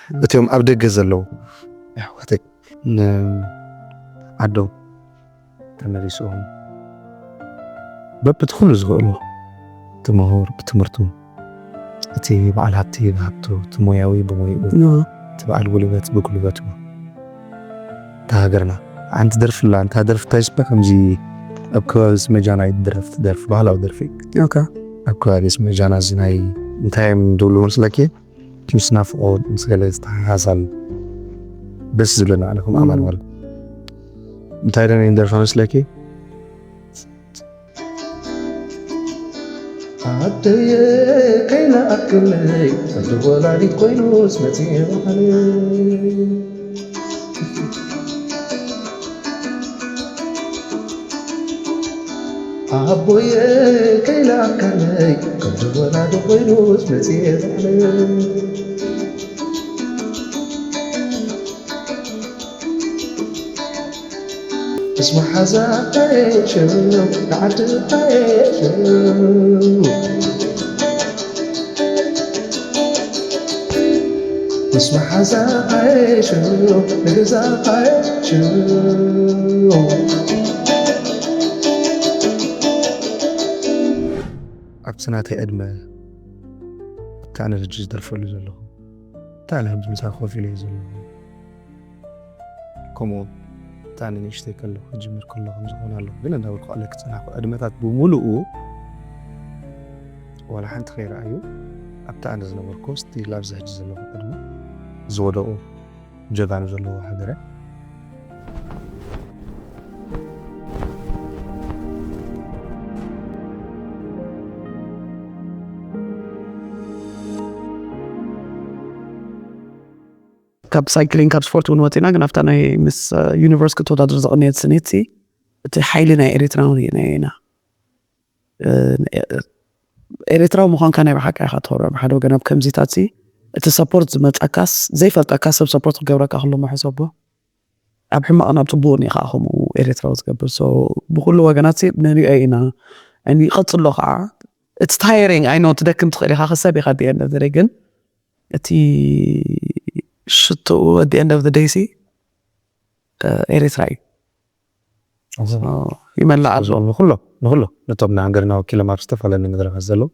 እቲኦም ኣብ ደገ ዘለዉ ኣሕዋተይ ንዓዶም ተመሊሶም በብቲ ኩሉ ዝኽእሉ እቲ ምሁር ብትምህርቱ፣ እቲ በዓል ሃብቲ ብሃብቱ፣ እቲ ሞያዊ ብሞይኡ፣ እቲ በዓል ጉልበት ብጉልበቱ፣ እታ ሃገርና ሓንቲ ደርፊ ኣላ። እታ ደርፊ እንታይ ስባ ከምዚ ኣብ ከባቢ ስመጃና ይደረፍ ደርፊ፣ ባህላዊ ደርፊ። ኦካ ኣብ ከባቢ ስመጃና እዚ ናይ እንታይ እዮም ዝብሉ መስለኪ? ምስ ናፍቖት ምስ ገለ ዝተሓሓዝ ኣሎ። ደስ ዝብለና ኣነ ከም ኣማን ማለት እንታይ ደን ይደርፋ መስለኪ? ኣደየ ከይነኣክለይ ወዲ ወላዲት ኮይኑስ መፅየ በዓለይ። ኣቦየ ከይነኣክለይ ወዲ ወላዲት ኮይኑስ መፅየ በዓለይ። ምስ መሓዛይ ሽው ንዓድኻይ ሽው ምስ መሓዛይ ሽው ንገዛኻይ ሽው። ኣብቲ ናተይ ዕድመ ኣብቲ ኣነ ሕጂ ዝደርፈሉ ዘለኹ ኣብቲ ኣነ ሕጂ ምሳኻ ኮፍ ኢለ እየ ዘለኹ። ከምኡ እውን እታ ንእሽተይ ከለኹ ክጅምር ከሎ ከም ዝኾነ ኣለኹ ግን እንዳበልኩ ኣለክ ፅናኹ ዕድመታት ብምሉኡ ዋላ ሓንቲ ከይረኣዩ ኣብታ ኣነ ዝነበርኩ ስቲል ኣብዚ ሕጂ ዘለኹ ዕድመ ዝወደቑ ጀጋኑ ዘለዎ ሃገረ። ካብ ሳይክሊንግ ካብ ስፖርት እውን ወፂና ግን ኣብታ ናይ ምስ ዩኒቨርስ ክትወዳደር ዘቐነየት ስኒት እቲ ሓይሊ ናይ ኤሪትራውያን ኢና። ኤሪትራዊ ምዃንካ ናይ ብሓቂ ኢኻ ትኸብሮ ብሓደ ወገን ኣብ ከምዚታት እቲ ሰፖርት ዝመፀካስ ዘይፈልጠካ ሰብ ሰፖርት ክገብረካ ከሎ መሕሰቦ ኣብ ሕማቕ ናብ ፅቡቕ ኒ ከዓ ከምኡ ኤሪትራዊ ዝገብር ብኩሉ ወገናት ንሪኦ ኢና ይቐፅሎ ከዓ እቲ ታይሪንግ ኣይኖ ትደክም ትኽእል ኢኻ ክሰብ ኢኻ ዲኤን ግን እቲ ሽትኡ ኣዲ ኤንድ ኦፍ ደይሲ ኤሪትራ እዩ ይመላእ ኣሎ። ንኩሎ ንኩሎ ነቶም ንሃገርና ወኪሎም ኣብ ዝተፈላለዩ መድረኻት ዘለዉ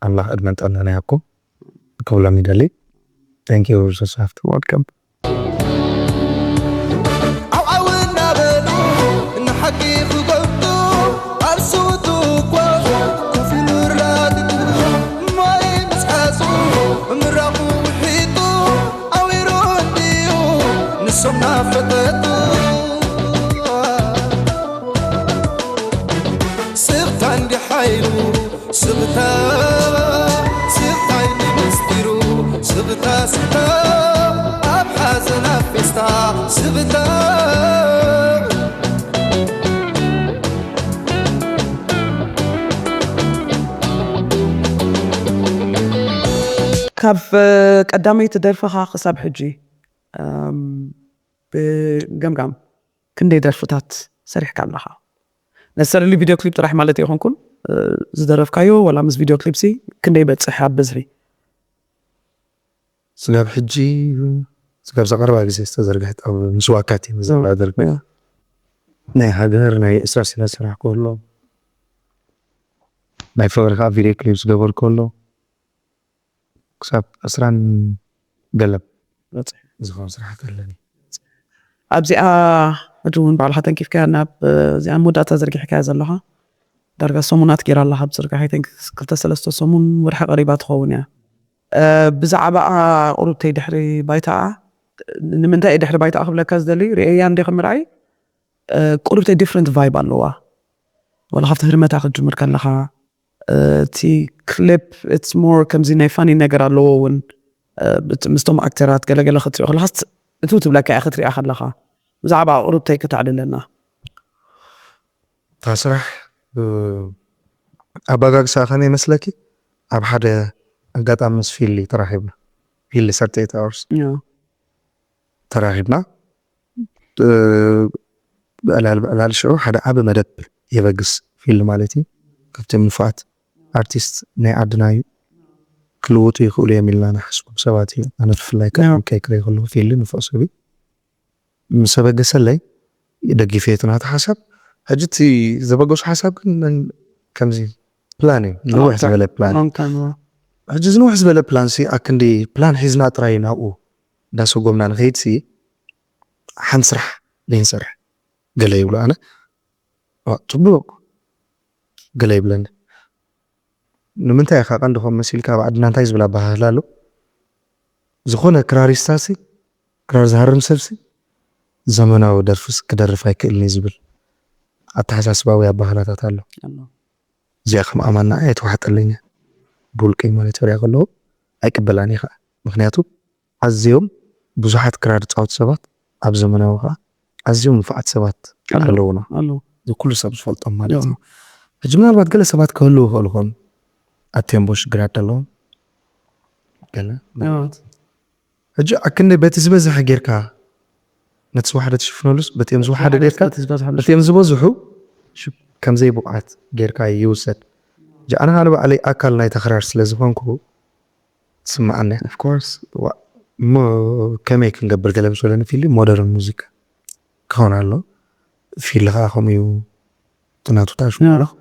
ኣምላኽ ዕድመን ጥዕናን ይሃብኩም ክብሎም ይደሊ። Thank you ርሶስ ሃፍቲ። Welcome። ዓው ዓው እናበሉ ንሓቂ ክገልጡ ኣልስውቱ እኮ ኮፍ ኢሉ ራግጡ ማይ ምስ ዓጹ ምራኹ ውሒጡ ኣዊሩ እንድዩ ንሶም ናፈጠጡ ስቕታ እንዲ ሓይሉ ስቕታ ስቕታ እንዲ ምስጢሩ ስቕታ ስቕታ ኣብ ሓዘን ኣብ ፌስታ ስቕታ ካብ ቀዳመይቲ ደርፍኻ ክሳብ ሕጂ ብገምጋም ክንደይ ደርፍታት ሰሪሕካ ኣለኻ? ነሰርሊ ቪድዮ ክሊፕ ጥራሕ ማለት ኣይኮንኩን ዝደረፍካዮ ዋላ ምስ ቪድዮ ክሊፕሲ ክንደይ በፅሕ ኣብ ብዝሒ? ስጋብ ሕጂ ስጋብ ዘቐርባ ግዜ ዝተዘርግሐት ኣብ ምስ ዋካት ዝዘርጋ ናይ ሃገር ናይ እስራ ስለ ስራሕ ከሎ ናይ ፍቕሪ ከዓ ቪድዮ ክሊፕ ዝገበር ከሎ ክሳብ ዕስራን ገለን ዝኸውን ስራሕቲ ኣለኒ። ኣብዚኣ ሕጂ እውን ባዕልኻ ተንኪፍካያ ናብ እዚኣ መወዳእታ ዘርጊሕካያ ዘለኻ ዳርጋ ሰሙናት ጌራ ኣላ ካብ ዝርጋሐ ክልተ ሰለስተ ሰሙን ወርሒ ቀሪባ ትኸውን እያ። ብዛዕባኣ ቁሩብተይ ድሕሪ ባይታኣ ንምንታይ እየ ድሕሪ ባይታኣ ክብለካ ዝደሊ ርእየያ እንደ ከምርኣይ ቁሩብተይ ዲፍረንት ቫይብ ኣለዋ። ዋላ ካብቲ ህርመታ ክትጅምር ከለኻ እቲ ክሊፕ ኢትስ ሞር ከምዚ ናይ ፋኒ ነገር ኣለዎ እውን ምስቶም ኣክተራት ገለገለ ክትሪኦ ከለካ እቱ ትብለካ እያ ክትሪኣ ከለካ ብዛዕባ ቁሩብተይ ክተዕልለና እታ ስራሕ ኣባጋግሳ ከመይ መስለኪ ኣብ ሓደ ኣጋጣሚ ምስ ፊሊ ተራኺብና ፊሊ ሰርተይት ኣወርስ ተራኺብና ብዕላል ብዕላል ሽዑ ሓደ ዓቢ መደብ የበግስ ፊልድ ማለት እዩ። ካብቶም ንፉዓት ኣርቲስት ናይ ዓድና እዩ። ክልውጡ ይኽእሉ እዮም ኢልና ንሓስቦም ሰባት እዩ። ኣነ ብፍላይ ከ ያው። ከይክረ ይኽእሉ ፊል ንፍቕ ሰብ እዩ። ምስ ኣበገሰለይ፣ ደጊፈ እቲ ናቱ ሓሳብ። ሕጂ እቲ ዘበገሱ ሓሳብ ግን መን-፣ ከምዚ ፕላን እዩ፣ ንውሕ ዝበለ ፕላን። long time ሕጂ እዚ ንውሕ ዝበለ ፕላን ሲ ኣክንዲ ፕላን ሒዝና ጥራይ ናብኡ እንዳሰጎምና ንኸይድ ሲ ሓንቲ ስራሕ ዘይንሰርሕ ገለ ይብሉ። ኣነ ዋ፣ ጽቡቅ ገለ ይብለኒ። ንምንታይ ኢኻ ቀንዲ ከም መሲልካ ኣብ ዓድና እንታይ ዝብል ኣባሃህላ ኣሎ? ዝኾነ ክራሪስታሲ፣ ክራር ዝሃርም ሰብሲ ዘመናዊ ደርፍስ ክደርፍ ኣይክእልን እዩ ዝብል ኣተሓሳስባዊ ኣባህላታት ኣሎ። ኣሎ። እዚኣ ከም ኣማና ኣይተዋሕጠለኛ። ብውልቀይ ማለት ወርያ ከለዎ ኣይቅበላን እየ ከዓ። ምክንያቱ ኣዝዮም ብዙሓት ክራር ዝፃወቱ ሰባት ኣብ ዘመናዊ ከዓ ኣዝዮም ንፉዓት ሰባት ኣለዉ። ኣለውና። ኣለዉ። እዚ ኩሉ ሰብ ዝፈልጦም ማለት ያው። እዩ። ሕጂ ምናልባት ገለ ሰባት ክህልዉ ይኽእሉ ይኾኑ። ኣብ ቴምቦ ሽግራት ኣለዎም። ገለ ያው። ሕጂ ኣክንደ በቲ ዝበዝሐ ጌርካ ነቲ ዝወሓደ ትሽፍነሉስ በቲኦም ዝወሓደ ጌርካ እቲ ዝበዝሐሉ በቲኦም ዝበዝሑ ሽብ ከም ዘይብቕዓት ጌርካ ይውሰድ። ሕጂ ኣነ ከዓ ንባዕለይ ኣካል ናይ ተኽራር ስለ ዝኾንኩ ትስምዓኒ። Of course። ዋ፣ እሞ ከመይ ክንገብር ገለ ምስ በለኒ ፊሊ ሞደርን ሙዚቃ ክኸውን ኣሎ። ፊሊ ከዓ ከምኡ እዩ ትናቱ ታሹ ያው።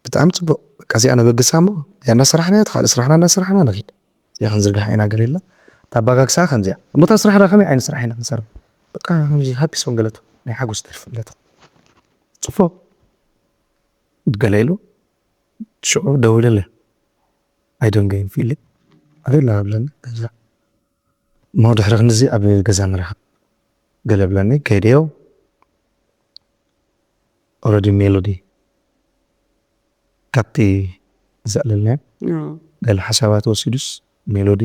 ብጣዕሚ ፅቡቅ። በቃ እዚኣ ነበግሳ እሞ እዚኣ እናሰራሕና እያ፣ ካልእ ስራሕና እናሰራሕና ንኺድ። እዚኣ ክንዝርግሓ ኢና ገለ ኢልና እታ ኣባጋግሳ ከምዚኣ። እሞ እታ ስራሕና ከመይ ዓይነት ስራሕ ኢና ክንሰርሕ? በቃ ከምዚ ሃፒ ሶንግ ገለቶ ናይ ሓጎስ ደርፊ ገለቶ። ፅቡቅ ገለ ኢሉ ሽዑ ደውለለ። ኣይደንገይን ፊሊ ኣበላ ብለኒ። ገዛ እሞ ድሕሪ ክንድዚ ኣብ ገዛ ንረኸብ ገለ ብለኒ። ከይደዮ ኦረዲ ሜሎዲ ካብቲ ዘዕለልናዮ ያው። ገለ ሓሳባት ወሲዱስ ሜሎዲ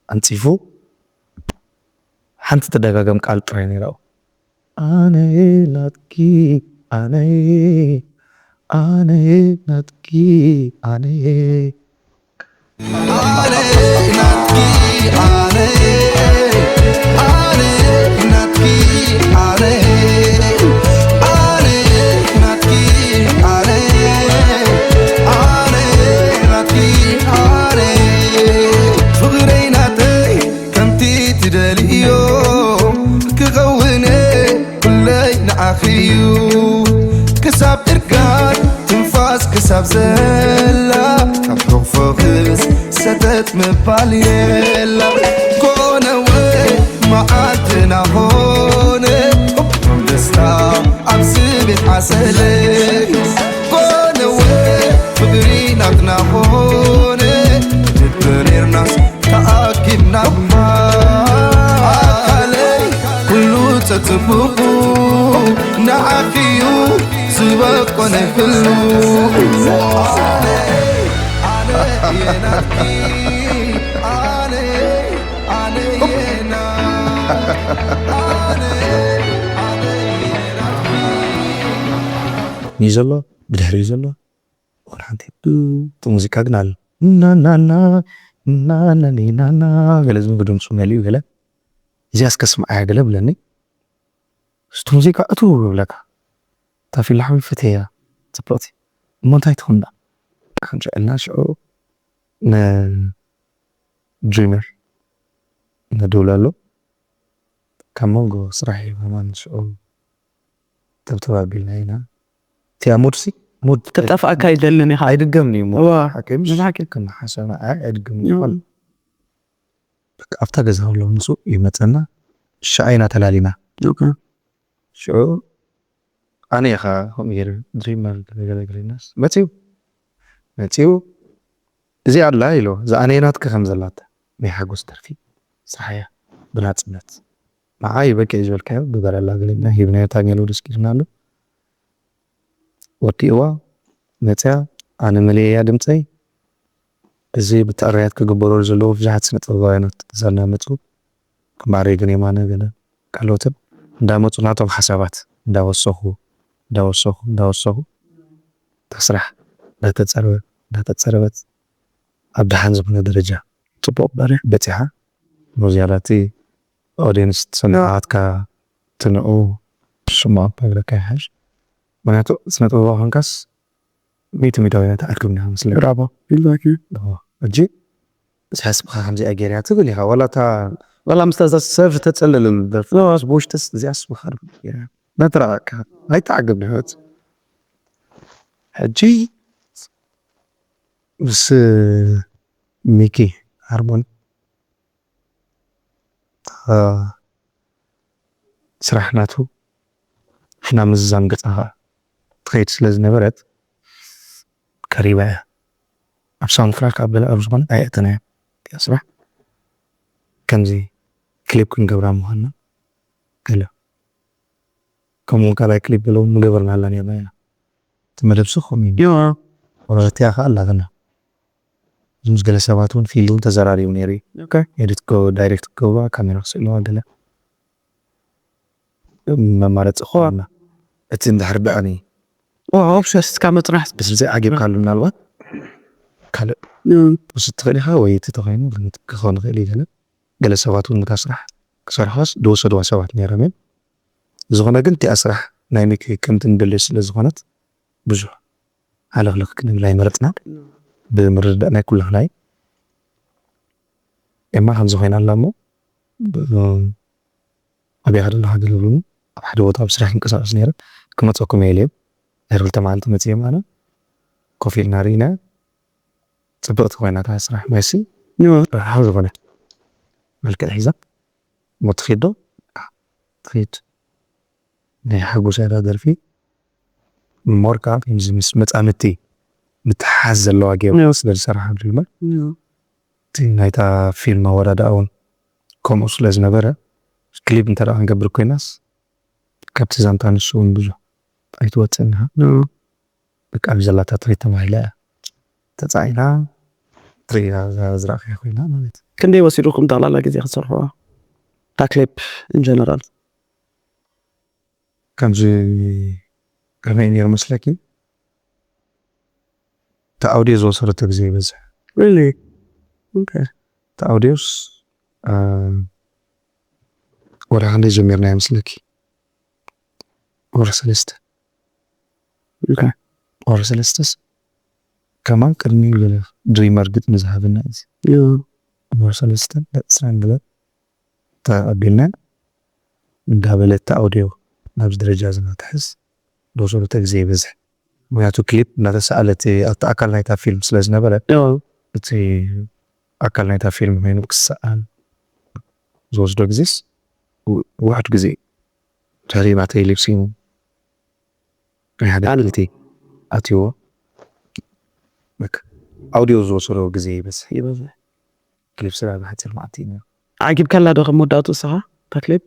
ኣንፂፉ ሓንቲ ተደጋገም ቃል ጥራይ ነይራ። ኣነ ናትኪ ኣነ ኣነ ናትኪ ኣነ ኣነ ናትኪ ኣነ ኣነ ናትኪ ኣነ ኣነ ናትኪ ኣነ ኣነ ናትኪ ኣነ ፍቕረይ ናተይ ከምቲ ትደልዮ ክኸውን ኩለይ ንዓኺ እዩ ክሳብ እርጋን ትንፋስ ክሳብ ዘላ ካብ ሕቑፎኽስ ሰተት ምባል የላ ኮነወ መዓልትና ኾነ እቶም ደስታ ኣብዚ ቤት ዓሰለ ኮነወ ፍቕሪ ናትና ኾነ ንበሬርናስ ተኣኪብና እባ ኣካለይ ኩሉ ጸጽቡቑ ንዓኺ እዩ ዝበቆነ ህሉ ኣነ እየ ናትኪ ኣነ ኣነ እየ ና ኣነ ኣነ እየ ናትኪ እዩ ዘሎ ብድሕሪ እዩ ዘሎ ወላ ሓንቲ እቲ ሙዚቃ ግን ኣሎ ናናና ናናኒናና ገለ ዝም ብድምፁ መሊኡ ገለ እዚኣ እስከ ስምዓያ ገለ ብለኒ እቲ ሙዚቃ እቱ ይብለካ እታ ፊላ ሓዊ ፈትያ ፅብቕቲ እሞ እንታይ ትኹንዳ ክንሸዕልና ሽዑ ንድሪመር ነድውል ኣሎ ካብ መንጎ ስራሕ ከማን ሽዑ ተብተብ ኣቢልና ኢና እቲኣ ሙድሲ ሙድ ክጠፍኣካ ይደልን ኢኻ ኣይድገምን እዩ ሙድ እዋ ሓቂምሽ ብሓቂ ከመሓሰና ኣይድገምን ይኾን ኣብታ ገዛ ከሎ ምስ ይመፀና ሻዓ ኢና ተላሊና ኦኬ ሽዑ ኣነ ኢኻ ከምኡ ገይረ ድሪመር ገለገለናስ መፅዩ መፅዩ እዚኣ ኣላ ኢሉ እዛ ኣነይ ናትኪ ከም ዘላታ ናይ ሓጎስ ደርፊ ስራሕያ ብናፅነት ንዓ እዩ በቂ ዝበልካዮ ግበረላ ገለና ሂብናዮ እታ ሜሎዲ ስኪርና ኣሎ ወዲእዋ መፅያ ኣነ መለየያ ድምፀይ እዚ ብትዕርያት ክግበረሉ ዘለዎ ብዙሓት ስነ ጥበባውያናት እዛ እናመፁ ከም ኣሬግን የማነ ገለ ካልኦትን እንዳመፁ ናቶም ሓሳባት እንዳወሰኹ እንዳወሰኹ እንዳወሰኹ እታ ስራሕ እንዳተፀረበ እንዳተፀረበት ኣብ ደሓን ዝኾነ ደረጃ ፅቡቅ በረ በፂሓ ብዝያዳ እቲ ኦዲየንስ ትሰምዓትካ ትንኡ ስምዖ ክነግረካ ይሓሽ ምክንያቱ ስነ ጥበባዊ ኮንካስ ሚእቲ ሚእታዊ ተኣክብና መስለኒ ብራቦ exactly እዎ። ሕጂ ዝሓስብኻ ከምዚኣ ገይርያ ትብል ኢኻ። ዋላ እታ ዋላ ምስታ እዛ ሰብ ተጸለለሉ ደርፊ፣ ኖ፣ ብውሽጥስ እዚኣስ ምኻድ ገይርያ። እናተራቐቕካ ኣይተዓገብን ህይወት። ሕጂ ምስ ሚኪ ሃርሞኒ፣ እ፣ ስራሕ ናቱ ናብ ምዝዛም ገጻ ኸኣ ትኸይድ ስለ ዝነበረት ቀሪባ እያ። ኣብ ሳውንድ ትራክ ኣብ ገለ ኣብ ዝኾነ ኣይእተናያ። እያ ስራሕ ከምዚ ክሊፕ ክንገብራ ምዃንና ገለ ከምኡ ካልኣይ ክሊፕ ገለ እውን ምገበርናላ ነርና ኢና። እቲ መደብ ስኹም እዩ። ዮ። ወረትያ ኸኣ ኣላትና። እዚ ምስ ገለ ሰባት እውን ፊልድ እውን ተዘራሪቡ ነይሩ እዩ። ኦኬ። ኤዲት ክገብሩ፣ ዳይሬክት ክገብሩ፣ ካሜራ ክስእልዋ ገለ መማረፂ ክኾና። እቲ እንድሕር ብዕኒ ኦ፣ ኦፕሽንስ እስካ መፅናሕ። ብስልዚ ዓጊብካሉ ምናልባት ካልእ ዮ። ውስድ ትኽእል ኢኻ ወይ እቲ ተኾይኑ ክኸውን ይኽእል እዩ ገለ። ገለ ሰባት እውን ነታ ስራሕ ክሰርሖስ ዝወሰድዋ ሰባት ነይሮም እዮም። ዝኾነ ግን እቲኣ ስራሕ ናይ ሚኪ ከምቲ ንደልዮ ስለ ዝኾነት ብዙሕ ሃለኽለኽ ክንብል ኣይመረጽናን። ብምርድዳእ ናይ ኩላህና እዩ። ኤማ ከምዚ ኮይና ኣላ እሞ፣ ብ-፣ ኣበይ ከለኻ ገለ ብሉኒ፣ ኣብ ሓደ ቦታ ኣብ ስራሕ ክንቀሳቐስ ነይረ፣ ክመጸኩም እየ ኢለዮም። ድሕሪ ክልተ መዓልቲ መጺኦም ኣነ ኮፍ ኢልና ርኢና፣ ጽብቕቲ ኮይና እታ ስራሕ ማይሲ፣ ዮ። ብርሃን ዝኾነ መልክዕ ሒዛ፣ እሞ ትኸይድ ዶ? ትኸይድ። ናይ ሓጎስ ያዳ ደርፊ፣ ሞር ከዓ ከምዚ ምስ መጻምድቲ ምትሓዝ ዘለዋ ገይሩ ዮ። ስለ ዝሰራሓ ድማ፣ ዮ። እቲ ናይታ ፊልም ኣወዳድኣ እውን ከምኡ ስለ ዝነበረ፣ ክሊፕ እንተ ደኣ ክንገብር ኮይናስ፣ ካብቲ ዛንታ ንሱ እውን ብዙሕ ኣይትወጽእን ኢኻ። ዮ። በቃ፣ ኣብዚ ዘላታ ትርኢት ተባሂላ እያ ተጻዒና፣ ትርኢት ዝረኣኽያ ኮይና ማለት እዩ። ክንደይ ወሲዱኩም ጠቕላላ ግዜ ክትሰርሕዋ? እታ ክሊፕ ኢን ጀነራል? ከምዚ ከመይ ነይሩ መስለኪ? እቲ ኣውድዮ ዝወሰደቶ ግዜ ይበዝሕ። ሪሊ? ኦኬ። እቲ ኣውድዮስ፣ እ፣ ወርሒ ክንደይ ጀሚርና ይመስለኪ? ወርሒ ሰለስተ። ኦኬ። ወርሒ ሰለስተስ ከማን ቅድሚ ገለ ድሪመር ግጥሚ ዝሃበና እዩ። ዮ። ወርሒ ሰለስተ ዕስራን ገለ ተቐቢልና እንዳበለ እቲ ኣውድዮ ናብዚ ደረጃ እዚ ንክትሕዝ ዝወሰደቶ ግዜ ይበዝሕ። ምክንያቱ ክሊፕ እናተሰኣለት ኣብቲ ኣካል ናይታ ፊልም ስለ ዝነበረ፣ ዮ። እቲ ኣካል ናይታ ፊልም ኮይኑ ክሰኣል ዝወስዶ ግዜስ ው-፣ ውሑድ ግዜ እዩ። ድሕሪ ናተይ ሊፕሲንግ ናይ ሓደ ኣልቲ ኣትይዎ። በቃ፣ ኣውድዮ ዝወሰዶ ግዜ ይበዝሕ። ይበዝሕ። ክሊፕ ስራሕ ብሓፂር መዓልቲ እዩ ነይሩ። ዓጊብካላ ዶ ከም መወዳእቱ ንስኻ እታ ክሊፕ?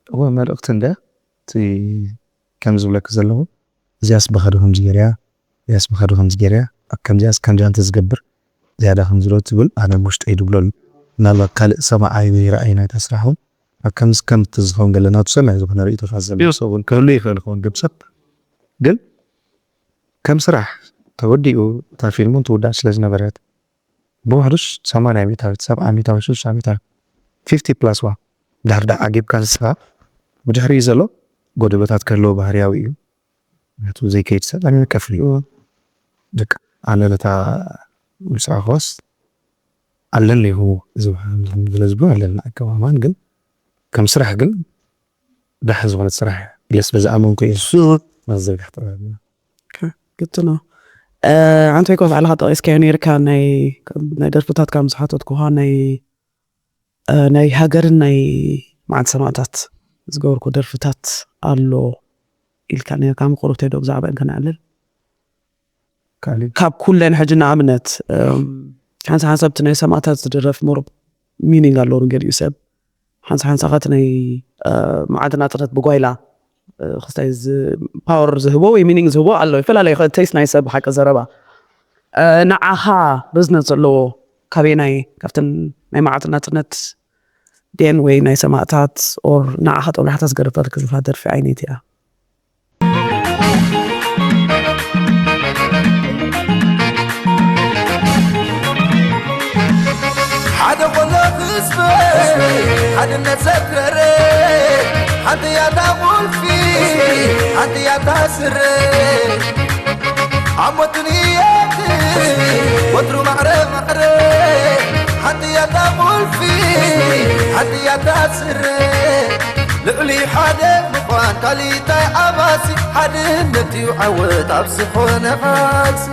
እወ፣ መልእኽቲ እንደ እቲ ከም ዝብለኪ ዘለኹ፣ እዚኣስ ብኸዱ ከምዚ ገይርያ፣ እዚኣስ ብኸዱ ከምዚ ገይርያ፣ ኣብ ከምዚኣስ ከምዚኣ እንተዝገብር ዝያዳ ከምዚ ዶ ትብል፣ ኣነ ውሽጠይ ድብለሉ። ምናልባት ካልእ ሰማዓይ ወይ ረኣይ ናይታ ስራሕ እውን ኣብ ከምዚ ከምቲ ዝኸውን ገለ ናቱ ሰማዒ ዝኾነ ርእይቶታት ዘለዎ ዮ። ሰብ እውን ክህሉ ይኽእል ይኸውን፣ ግብ ሰብ። ግን ከም ስራሕ ተወዲኡ እታ ፊልም እውን ትውዳእ ስለ ዝነበረት፣ ብውሕዱስ ሰማንያ ሚእታዊት፣ ሰብዓ ሚእታዊት፣ ሽዱሽተ ሚእታዊት፣ ፊፍቲ ፕላስ ዋን፣ ድሕር ደኣ ዓጊብካ ንስኻ፣ ብድሕሪኡ ዘሎ ጎደሎታት ክህልዎ ባህርያዊ እዩ። ምክንያቱ ዘይከይድ ሰብ ኣነ ከፍሪ እዩ። እወ። ደቂ ኣነ ነታ ምስራኾስ ኣለኒ ይኹ ዝበሃል ዝብሎ ኣለና ኣቀማማን፣ ግን ከም ስራሕ ግን ደሓን ዝኾነት ስራሕ ኢለ ስለ ዝኣመንኩ እየ። እሱ መዘርጋሕ ጥበብ እዩ። ኦኬ፣ ግልጽ ነው። እ፣ ኣንቶይ ኮፍ ባዕልኻ ጠቒስካዮ ነይርካ፣ ናይ፣ ናይ ደርፍታት ከም ዝሓተትኩኻ፣ ናይ፣ እ፣ ናይ ሃገርን ናይ መዓልቲ ሰማእታት ዝገበርኩ ደርፍታት ኣሎ ኢልካ ነይርካ። ምቁሩብ ተዶ ብዛዕባ ኢልካ ንዕልል? ካልእ? ካብ ኩለን ሕጂ ንኣብነት፣ እም፣ ሓንሳ ሓንሳ ኣብቲ ናይ ሰማእታት ዝድረፍ ሞር ሚኒንግ ኣለዎ ንገሊኡ ሰብ። ሓንሳ ሓንሳ ኸቲ ናይ፣ እ፣ መዓልቲ ናጽነት ብጓይላ፣ እ፣ ክስታይ ዝ-፣ ፓወር ዝህቦ ወይ ሚኒንግ ዝህቦ ኣሎ። ይፈላለዩ ኸ ቴስት ናይ ሰብ ሓቂ ዘረባ። እ፣ ንዓኻ ርዝነት ዘለዎ ካበየናይ ካብተን ናይ መዓልቲ ናጽነት ድየን ወይ ናይ ሰማእታት ኦር ንዓኻ ጦብላሕታ ዝገደፈትክ ዝፋ ደርፊ ዓይነት እያ? ሓደ ቆሎ ህዝበ ሓድነት ዘክረረ፣ ሓንቲ ያታ ቁልፊ፣ ሓንቲ ያታ ስረ፣ ኣብ ሞትን እየት ወትሩ ማዕረ ማዕረ፣ ሓጥያታ ቁልፊ፣ ሓጥያታ ስረ፣ ልዕሊ ሓደ ምዃን ካሊታይ ኣባሲ፣ ሓድነት እዩ ዓወት ኣብ ዝኾነ ቃልሲ።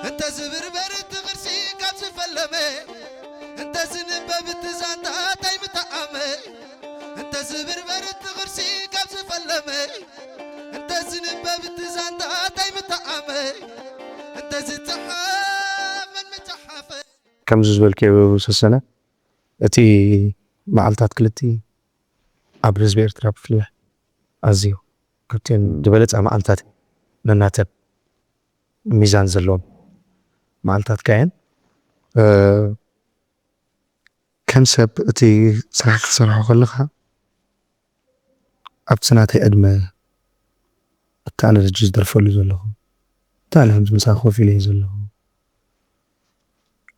እንተ ዝብርበር እቲ ቅርሲ ካብ ዝፈለመ፣ እንተ ዝንበብ እቲ ዛንታ እንታይ ምተኣመ፣ እንተ ዝብርበር እቲ ቅርሲ ካብ ዝፈለመ፣ እንተ ዝንበብ እቲ ዛንታ እንታይ ምተኣመ፣ እንተ ዝጸሓፍ መን ምጸሓፈ። ከምዚ ዝበልክዮ ሰሰነ፣ እቲ መዓልታት ክልቲ ኣብ ህዝቢ ኤርትራ ብፍላይ ኣዝዩ ካብተን ዝበለጻ መዓልታት ነናተን ሚዛን ዘለዎም መዓልታት ካየን። እ፣ ከም ሰብ እቲ ስራሕ ክትሰርሖ ከለኻ ኣብቲ ናተይ ዕድመ፣ እቲ ኣነ ሕጂ ዝደርፈሉ ዘለኹ፣ እቲ ኣነ ከምዚ ምሳኻ ኮፍ ኢለ ዘለኹ፣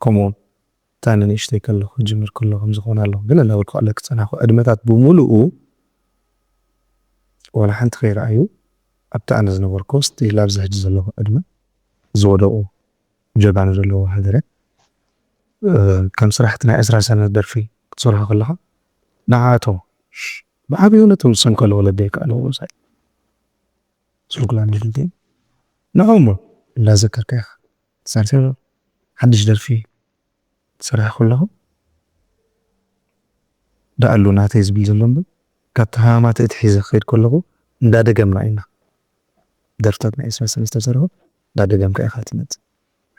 ከምኡውን እቲ ኣነ ንእሽተይ ከለኹ ክጅምር ከለኹ ከምዚ ክኾን ኣለኹ፣ ገለ እናበልኩ ክዕለክ ዝጸናሕኩ ዕድመታት ብምሉኡ ዋላ ሓንቲ ከይረኣዩ ኣብቲ ኣነ ዝነበርኩ ስቲል ኣብዚ ሕጂ ዘለኹ ዕድመ ዝወደቑ ጀጋኑ ዘለዎ ሃገረ፣ እ፣ ከም ስራሕቲ ናይ ዕስራ ሰነ ደርፊ ክትሰርሖ ከለኻ ንዓኣቶም ብዓብዩ ነቶም ዝሰንከሉ ወለደይ ከኣ ንኡ ምሳይ ስንኩላን ወለደይ ንዕኦም እንዳዘከርካ ኢኻ ትሰርሕ። ሓድሽ ደርፊ ትሰርሕ ከለኹ ደኣሉ ናተይ ዝብል ዘሎ እምበር፣ ካብቲ ሃማማት እቲ ሒዘ ክኸይድ ከለኹ እንዳደገምና ኢና። ደርፍታት ናይ ዕስራ ሰለስተ ዝተሰርሑ እንዳደገምካ ኢኻ ትመጽእ።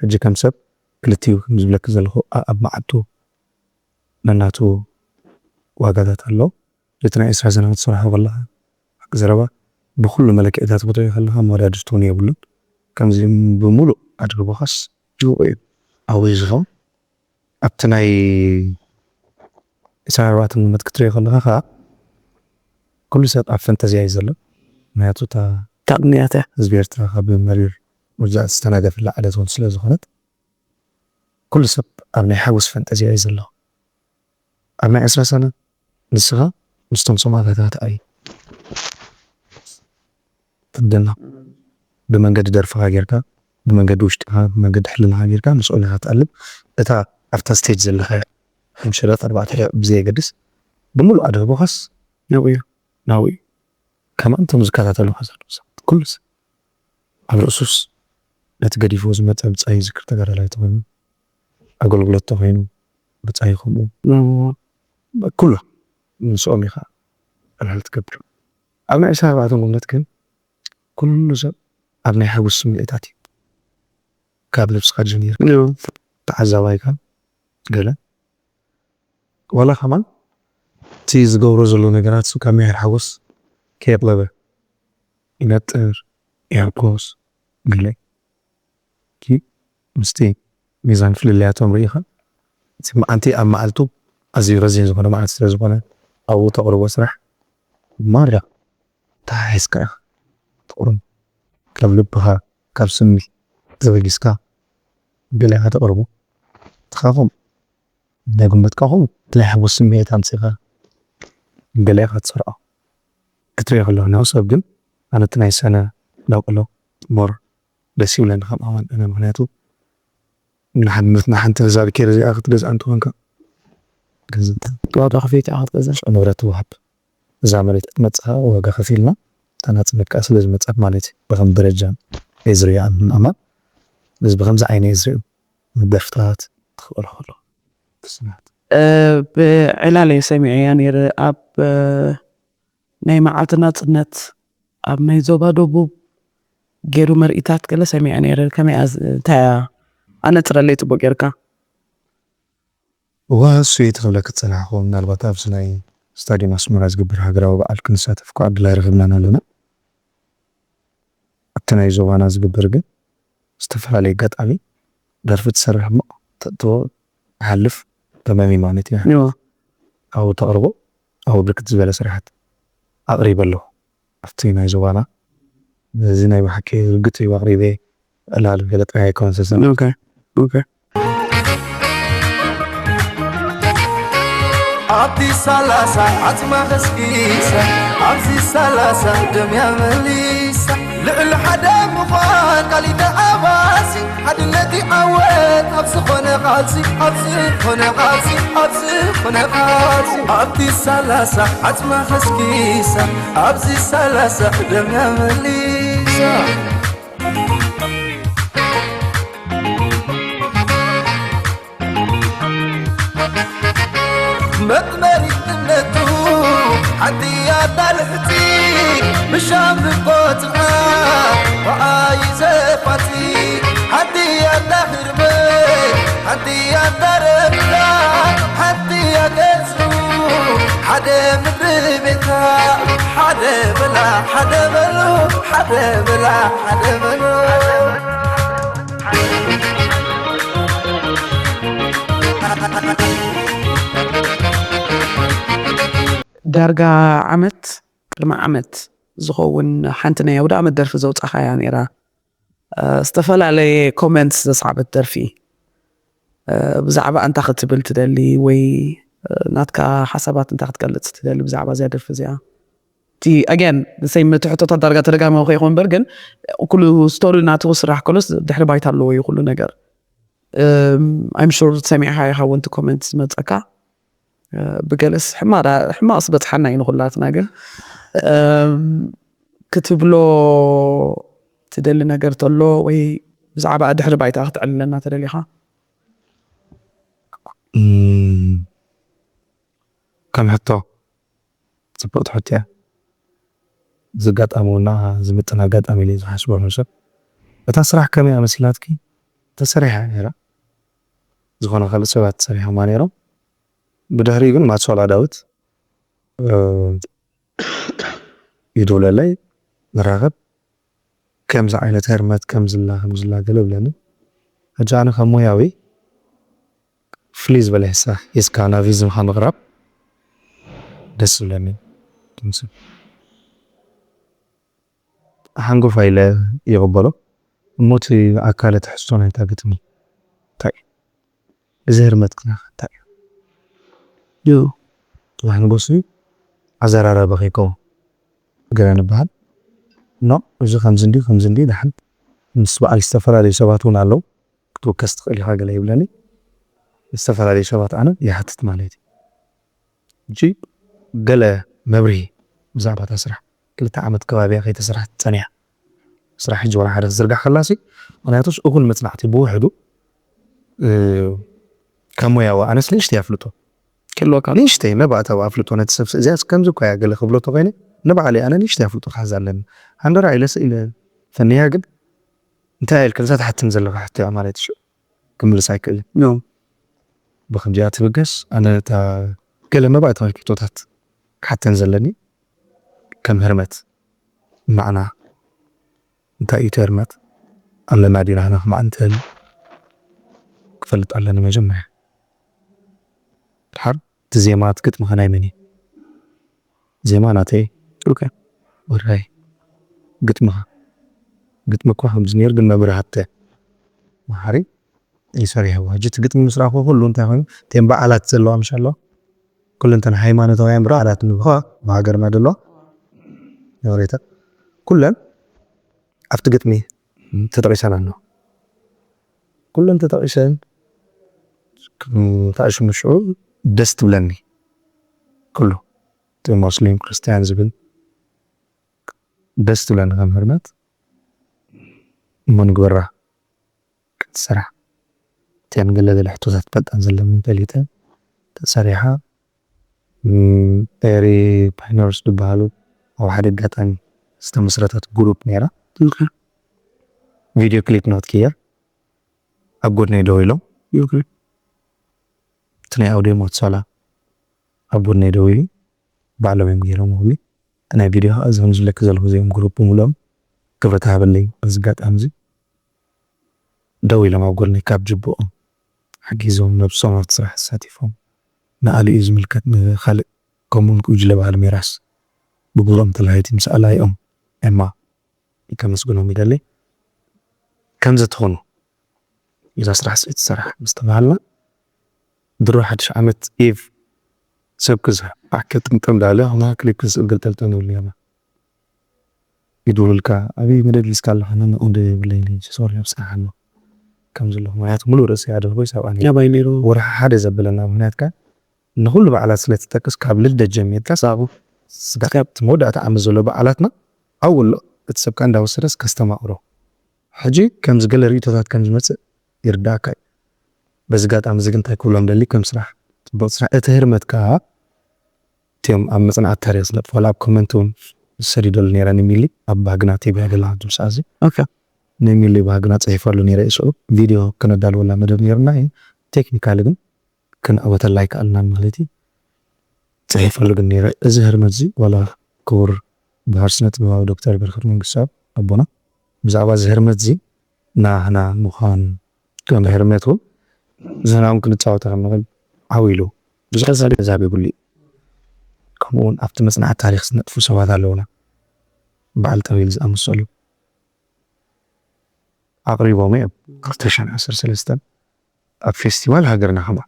ሕጂ ከም ሰብ ክልቲኡ ከም ዝብለኪ ዘለኹ ኣ-፣ ኣብ መዓልቱ ነናቱ ዋጋታት ኣሎ። እቲ ናይ ዕስራ ሰነ ክትሰርሖ ከለኻ፣ ሓቂ ዘረባ፣ ብኹሉ መለክዒታት ክትሪኦ ከለኻ መወዳድርቲ እውን የብሉን። ከምዚ ብምሉእ ኣድህቦኻስ ንቑ እዩ። ኣብኡ እዩ ዝኸውን። ኣብቲ ናይ ዕስራን ኣርባዕተን ዓመት ክትሪኦ ከለኻ ኸኣ፣ ኩሉ ሰብ ኣብ ፈንጠዝያ እዩ ዘሎ። ምኽንያቱ እታ እታ ቅንያት እያ። ህዝቢ ኤርትራ ካብ መሪር ውግዛእ ዝተናገፈላ ዕለት እውን ስለ ዝኾነት፣ ኩሉ ሰብ ኣብ ናይ ሓጎስ ፈንጠዝያ እዩ ዘሎ። ኣብ ናይ ዕስራ ሰነ ንስኻ ምስቶም ሰማእታታት ኣይ ትደና። ብመንገዲ ደርፍኻ ጌርካ፣ ብመንገዲ ውሽጥኻ፣ ብመንገዲ ሕልናኻ ጌርካ ምስኦም ኢኻ ትኣልም። እታ ኣብታ ስቴጅ ዘለኻ ሕምሽረት ኣርባዕተ ደቂቕ ብዘየገድስ ብምሉእ ኣድህቦኻስ ናብኡ እዩ። ናብኡ እዩ። ከማን እቶም ዝከታተሉኻ ዘለዉ ሰባት ኩሉ ሰብ ኣብ ርእሱስ ነቲ ገዲፍዎ ዝመጸ ብጻይ ዝክር ተጋዳላይ ተኾይኑ፣ ኣገልግሎት ተኾይኑ፣ ብጻይ ከምኡ፣ እዎ። ኩሉ ምስኦም ኢኻ ዕላል ትገብር። ኣብ ናይ ዕስራን ኣርባዕተን ጉብነት ግን ኩሉ ሰብ ኣብ ናይ ሓጎስ ስምዒታት እዩ። ካብ ልብስኻ ጀሚርካ፣ እዎ። ተዓዛባይካ፣ ገለ ዋላ ከማን እቲ ዝገብሮ ዘሎ ነገራት እሱ ካብ ምሒር ሓጎስ ከየቕለበ ይነጥር፣ ይሕጎስ፣ ገለ። እቲ ምስቲ ሚዛን ፍልልያቶም ርኢኻ፣ እቲ መዓልቲ ኣብ መዓልቱ ኣዝዩ ረዚን ዝኾነ መዓልቲ ስለ ዝኾነ፣ ኣብኡ ተቕርቦ ስራሕ ማራ ተሓሒዝካ ኢኻ ተቕርቦ። ካብ ልብኻ፣ ካብ ስምዒት ተበጊስካ ገለ ኢኻ ተቕርቦ። ንስኻ ኸም ናይ ጉልበትካ ኹም ናይ ሓጎስ ስምዒት ኣምጺኻ ገለ ኢኻ ትሰርዖ። ክትሪኦ ከለኻ፣ ንሱ ሰብ ግን ኣነ እቲ ናይ ሰነ ዳውቅሎ ሞር ደስ ይብለኒ ከም ኣማን ኣነ። ምኽንያቱ ንሓ-፣ ንሓንቲ ህዛብ ኬር እዚኣ ክትገዝኣ እንተኾንካ፣ ገንዘብ ዋጋ ከፊት ኢኻ ክትገዝእ። ንብረት ትወሃብ። እዛ መሬት ክትመጽእ ዋጋ ከፊልና፣ እታ ናጽነት ከኣ ስለ ዝመጸት ማለት እዩ። ብኸም ደረጃ እየ ዝሪኦ ኣነ ኣማን። ስለዚ ብኸምዚ ዓይነ እየ ዝሪኦ። ደርፍታት ትኽእል ከሎ። ብስራት። እ፣ ብዕላል እየ ሰሚዐያ ነይረ። ኣብ፣ እ፣ ናይ መዓልቲ ናጽነት ኣብ ናይ ዞባ ደቡብ ገይሩ ምርኢታት ገለ ሰሚዐ ነይረ። ከመይ እያ ዝ-፣ እንታይ እያ? ኣነጽረለይ ጽቡቕ ጌርካ። እዋ፣ እሱ እየ ትኽብለኪ ዝጸናሕኩ። ምናልባት ኣብዚ ናይ ስታድዮም ኣስመራ ዝግበር ሃገራዊ በዓል ክንሳተፍ እኳ ዕድል ኣይረኸብናን ኣለና። ኣብቲ ናይ ዞባና ዝግበር ግን ዝተፈላለየ ኣጋጣሚ ደርፊ ትሰርሕ እሞ ተእትዎ ትሓልፍ ተመሚ ማለት እዩ። እዋ። ኣብኡ ተቕርቦ፣ ኣብኡ ብርክት ዝበለ ስራሓት ኣቕሪበ ኣለኹ። ኣብቲ ናይ ዞባና፣ እዚ ናይ ብሓቂ ርግጽ እዩ ኣቕሪበ፣ ዕላል ገለ ጥራይ ኣይኮነን ዝሰሰነ። ኦኬ፣ ኦኬ። ኣብቲ ሰላሳ ዓጽማ ከስኪሳ፣ ኣብዚ ሰላሳ ደምያ መሊሳ፣ ልዕሊ ሓደ ምዃን ቃል ይተዓባሲ ሓድነት ይዓወት ኣብ ዝኾነ ቃልሲ ኣብ ዝኾነ ቃልሲ ኣብ ዝኾነ ቃልሲ ኣብቲ ሰላሳ ዓጽማ ከስኪሳ ኣብዚ ሰላሳ ደምያ መሊሳ መጥመሪ እምነቱ ሓንቲ ኣዳልሕቲ ብሻም ቆጽዓ ብኣይ ዘፋቲ ሓንቲ ኣዳኽርበ ሓንቲ ኣዳረብታ ሓንቲ ኣገዝኡ ሓደ ምድሪ ቤታ ሓደ በላ ሓደ በሉ ሓደ በላ ሓደ በሉ ዳርጋ ዓመት ቅድሚ ዓመት ዝኸውን ሓንቲ ናይ ኣውደ ዓመት ደርፊ ዘውፃኻያ ነይራ። ዝተፈላለየ ኮመንት ዘስዓበት ደርፊ። ብዛዕባ እንታይ ክትብል ትደሊ ወይ ናትካ ሓሳባት እንታይ ክትገልፅ ትደሊ ብዛዕባ እዚኣ ደርፊ እዚኣ? እቲ ኣገን ሰይም እቲ ሕቶታት ዳርጋ ተደጋሚ ከይኮን በር ግን ኩሉ ስቶሪ ናቱ ስራሕ ከሎስ ድሕሪ ባይታ ኣለዎ እዩ ኩሉ ነገር። I'm sure ሰሚዕኻ ኢኻ ወንቲ ኮመንት ዝመፀካ ብገለስ ሕማቕ ስበፅሓና እዩ ንኩላትና ግን ክትብሎ ትደሊ ነገር ተሎ ወይ ብዛዕባ ድሕሪ ባይታ ክትዕልለና ተደሊኻ? ከም ሕቶ ፅብቕቲ ሕቶ እያ። እዚ ኣጋጣሚ እውን ንዓኣ ዝምጥን ኣጋጣሚ ኢለ ዝሓስቦ ሕንሰብ እታ ስራሕ ከመይ እያ መሲላትኪ? ተሰሪሓ እያ ነይራ። ዝኾነ ካልእ ሰባት ሰሪሖማ ነይሮም። ብድሕሪኡ ግን ማትሶላ ዳዊት ይድውለለይ ንራኸብ ከምዚ ዓይነት ህርመት ከምዝላ ከምዝላ ገለ ብለኒ ሕጂ ኣነ ከም ሞያዊ ፍልይ ዝበለ ሂስካ ናብዚ ምካ ምቅራብ ደስ ዝብለኒ ሓንጎፋ ኢለ ይቅበሎ እሞ እቲ ኣካለ ትሕዝቶ ናይታ ግጥሚ እንታይ እዩ እዚ ህርመት ክናኸ እንታይ እዩ ዩ ትባህን ጎሲ ኣዘራረበ ከይከውን ገለ ንበሃል ኖ እዚ ከምዚ እንዲ ከምዚ እንዲ ድሓን ምስ በዓል ዝተፈላለዩ ሰባት እውን ኣለዉ ክትውከስ ትኽእል ኢኻ ገለ ይብለኒ ዝተፈላለዩ ሰባት ኣነ ይሓትት ማለት እዩ ሕጂ ገለ መብርሂ ብዛዕባ እታ ስራሕ ክልተ ዓመት ከባቢ እያ ከይተሰርሐት ፀኒሓ ስራሕ ሕጂ ዋላ ሓደ ክዝርጋሕ ከላሲ ምክንያቱስ እኹል መፅናዕቲ ብውሕዱ ካብ ሞያዊ ኣነስ ንእሽተይ ኣፍልጦ ክህልወካ ንእሽተይ መባእታዊ ኣፍልጦ ነቲ ሰብ እዚኣ ከምዚ እኳ እያ ገለ ክብሎ ተኮይነ ንባዕለይ ኣነ ንእሽተይ ኣፍልጦ ክሕዝ ኣለኒ ሃንደራ ኢለ ስኢለ ፈንያ ግን እንታይ ኢልክልካ ትሓትኒ ዘለካ ሕቶ እያ ማለት እዩ ክምልስ ኣይክእልን ብከምዚኣ ትብገስ ኣነ እታ ገለ መባእታዊ ሕቶታት ክሓተን ዘለኒ ከም ህርመት ማዕና እንታይ እዩ እቲ ህርመት ኣለና ዲና ንክማዕ ንትህል ክፈልጥ ኣለኒ መጀመርያ ድሓር እቲ ዜማ እቲ ግጥሚ ከ ናይ መን እዩ ዜማ ናተይ ወራይ ግጥሚ ከ ግጥሚ እኳ ከምዚ ነይሩ ግን መብርሃተ መሓሪ ይሰሪሕዎ ሕጂ እቲ ግጥሚ ምስ ረኣኽዎ ኩሉ እንታይ ኮይኑ እተን በዓላት ዘለዋ ምሽ ኣለዋ ኩለንተን ሃይማኖታውያን በዓላት ንብኸ ብሃገርና ደለዋ ሬታ ኩለን ኣብቲ ግጥሚ ተጠቂሰን ኣለዋ ኩለን ተጠቂሰን ታእሽሙ ሽዑ ደስ ትብለኒ ኩሉ እቲ ሙስሊም ክርስትያን ዝብል ደስ ትብለኒ ከም ህርመት እሞ ንግበራ ክትሰራሕ እተን ገለ ገለ ሕቶታት ፈልጠን ዘለኒ ፈሊጠ ተሰሪሓ ኤሪ ፓይነርስ ዝበሃሉ ኣብ ሓደ ኣጋጣሚ ዝተመስረተት ግሩፕ ነይራ ቪድዮ ክሊፕ ናትክያ ኣብ ጎድነይ ደው ኢሎም እቲ ናይ ኣውዲዮ ሞት ሳላ ኣብ ጎድነይ ደው ኢሉ ባዕሎም እዮም ገይሮም ክብሉ እቲ ናይ ቪድዮ ከዓ እዞም ዝብለኪ ዘለኹ እዚኦም ግሩፕ ብምልኦም ክብረት ሃበለይ በዚ ኣጋጣሚ እዚ ደው ኢሎም ኣብ ጎድነይ ካብ ጅብኦም ሓጊዞም ነብሶም ኣብቲ ስራሕ ኣሳቲፎም ንኣሊኡ ዝምልከት ንካልእ ከምኡ እውን ጉጅለ ባህሊ ሜራስ ብግብሮም ተላሃይቲ ምስ ኣላይኦም ኤማ ከመስግኖም ይደሊ ከምዚ ትኾኑ እዛ ስራሕ ስዒት ትሰርሕ ምስ ተባሃልና ድሮ ሓድሽ ዓመት ኢቭ ሰብ ክዝሕ ኣከ ጥምጥም ዳለ ሆና ክሊፕ ክስእል ገልጠልጠም ይብሉ እዮም ይድውልልካ፣ ኣበይ መደብ ሒዝካ ኣለኻ? ነንኡ እንደ የብለይን፣ ሕጂ ሶሪ፣ ኣብ ስራሕ ኣለኹ ከም ዘለኹ። ምኽንያቱ፣ ምሉእ ርእሲ ኣደርጎ ይሳብኣኒ። ኣባይ ነይሩ። ወርሒ ሓደ ዘበለና ምኽንያት ከኣ፣ ንኹሉ በዓላት ስለ ትጠቅስ፣ ካብ ልደት ጀሚርካ ሳቡ ስጋብ እቲ መወዳእታ ዓመት ዘሎ በዓላትና፣ ኣብኡ ኣሎ። እቲ ሰብ ከኣ እንዳወሰደስ ከስተማቕሮ። ሕጂ ከምዚ ገለ ርእይቶታት ከም ዝመጽእ ይርዳእካ እዩ። በዚ ኣጋጣሚ እዚ ግን እንታይ ክብሎም ደሊ፣ ከም ስራሕ፣ ጽቡቕ ስራሕ። እቲ ህርመት ከኣ፣ እቲኦም ኣብ መጽናዕቲ ታሪኽ ዝነጥፉ፣ ዋላ ኣብ ኮመንት እውን ዝሰዲደሉ ነይረ፣ ንሚሊ ኣብ ባህግና ቲቪ ኣደላ ኣብዚ ሰዓት እዚ። ኦኬ። ንሚሊ ባህግና ጽሒፈሉ ነይረ፣ እሱ ቪድዮ ክነዳልወላ መደብ ነይርና እዩ። ቴክኒካሊ ግን ክንዕወተላ ኣይከኣልናን ማለት እዩ። ጽሒፈሉ ግን ነይረ። እዚ ህርመት እዚ ዋላ ክቡር ምሁር ስነ ጥበባዊ ዶክተር በረኸት መንግስተኣብ ኣቦና ብዛዕባ እዚ ህርመት እዚ ናህና ምዃን ከም ህርመት እውን ንሕና እውን ክንጻወቶ ከም ንኽእል ዓው ኢሉ ብዙሕ ሰብ ተዛሪቡሉ እዩ። ከምኡ እውን ኣብቲ መጽናዕቲ ታሪኽ ዝነጥፉ ሰባት ኣለውና። በዓል ጠቢል ዝኣመሰሉ ኣቕሪቦም እዮም። ክልተ ሽሕን ዓሰርተ ሰለስተን ኣብ ፌስቲቫል ሃገርና ከማ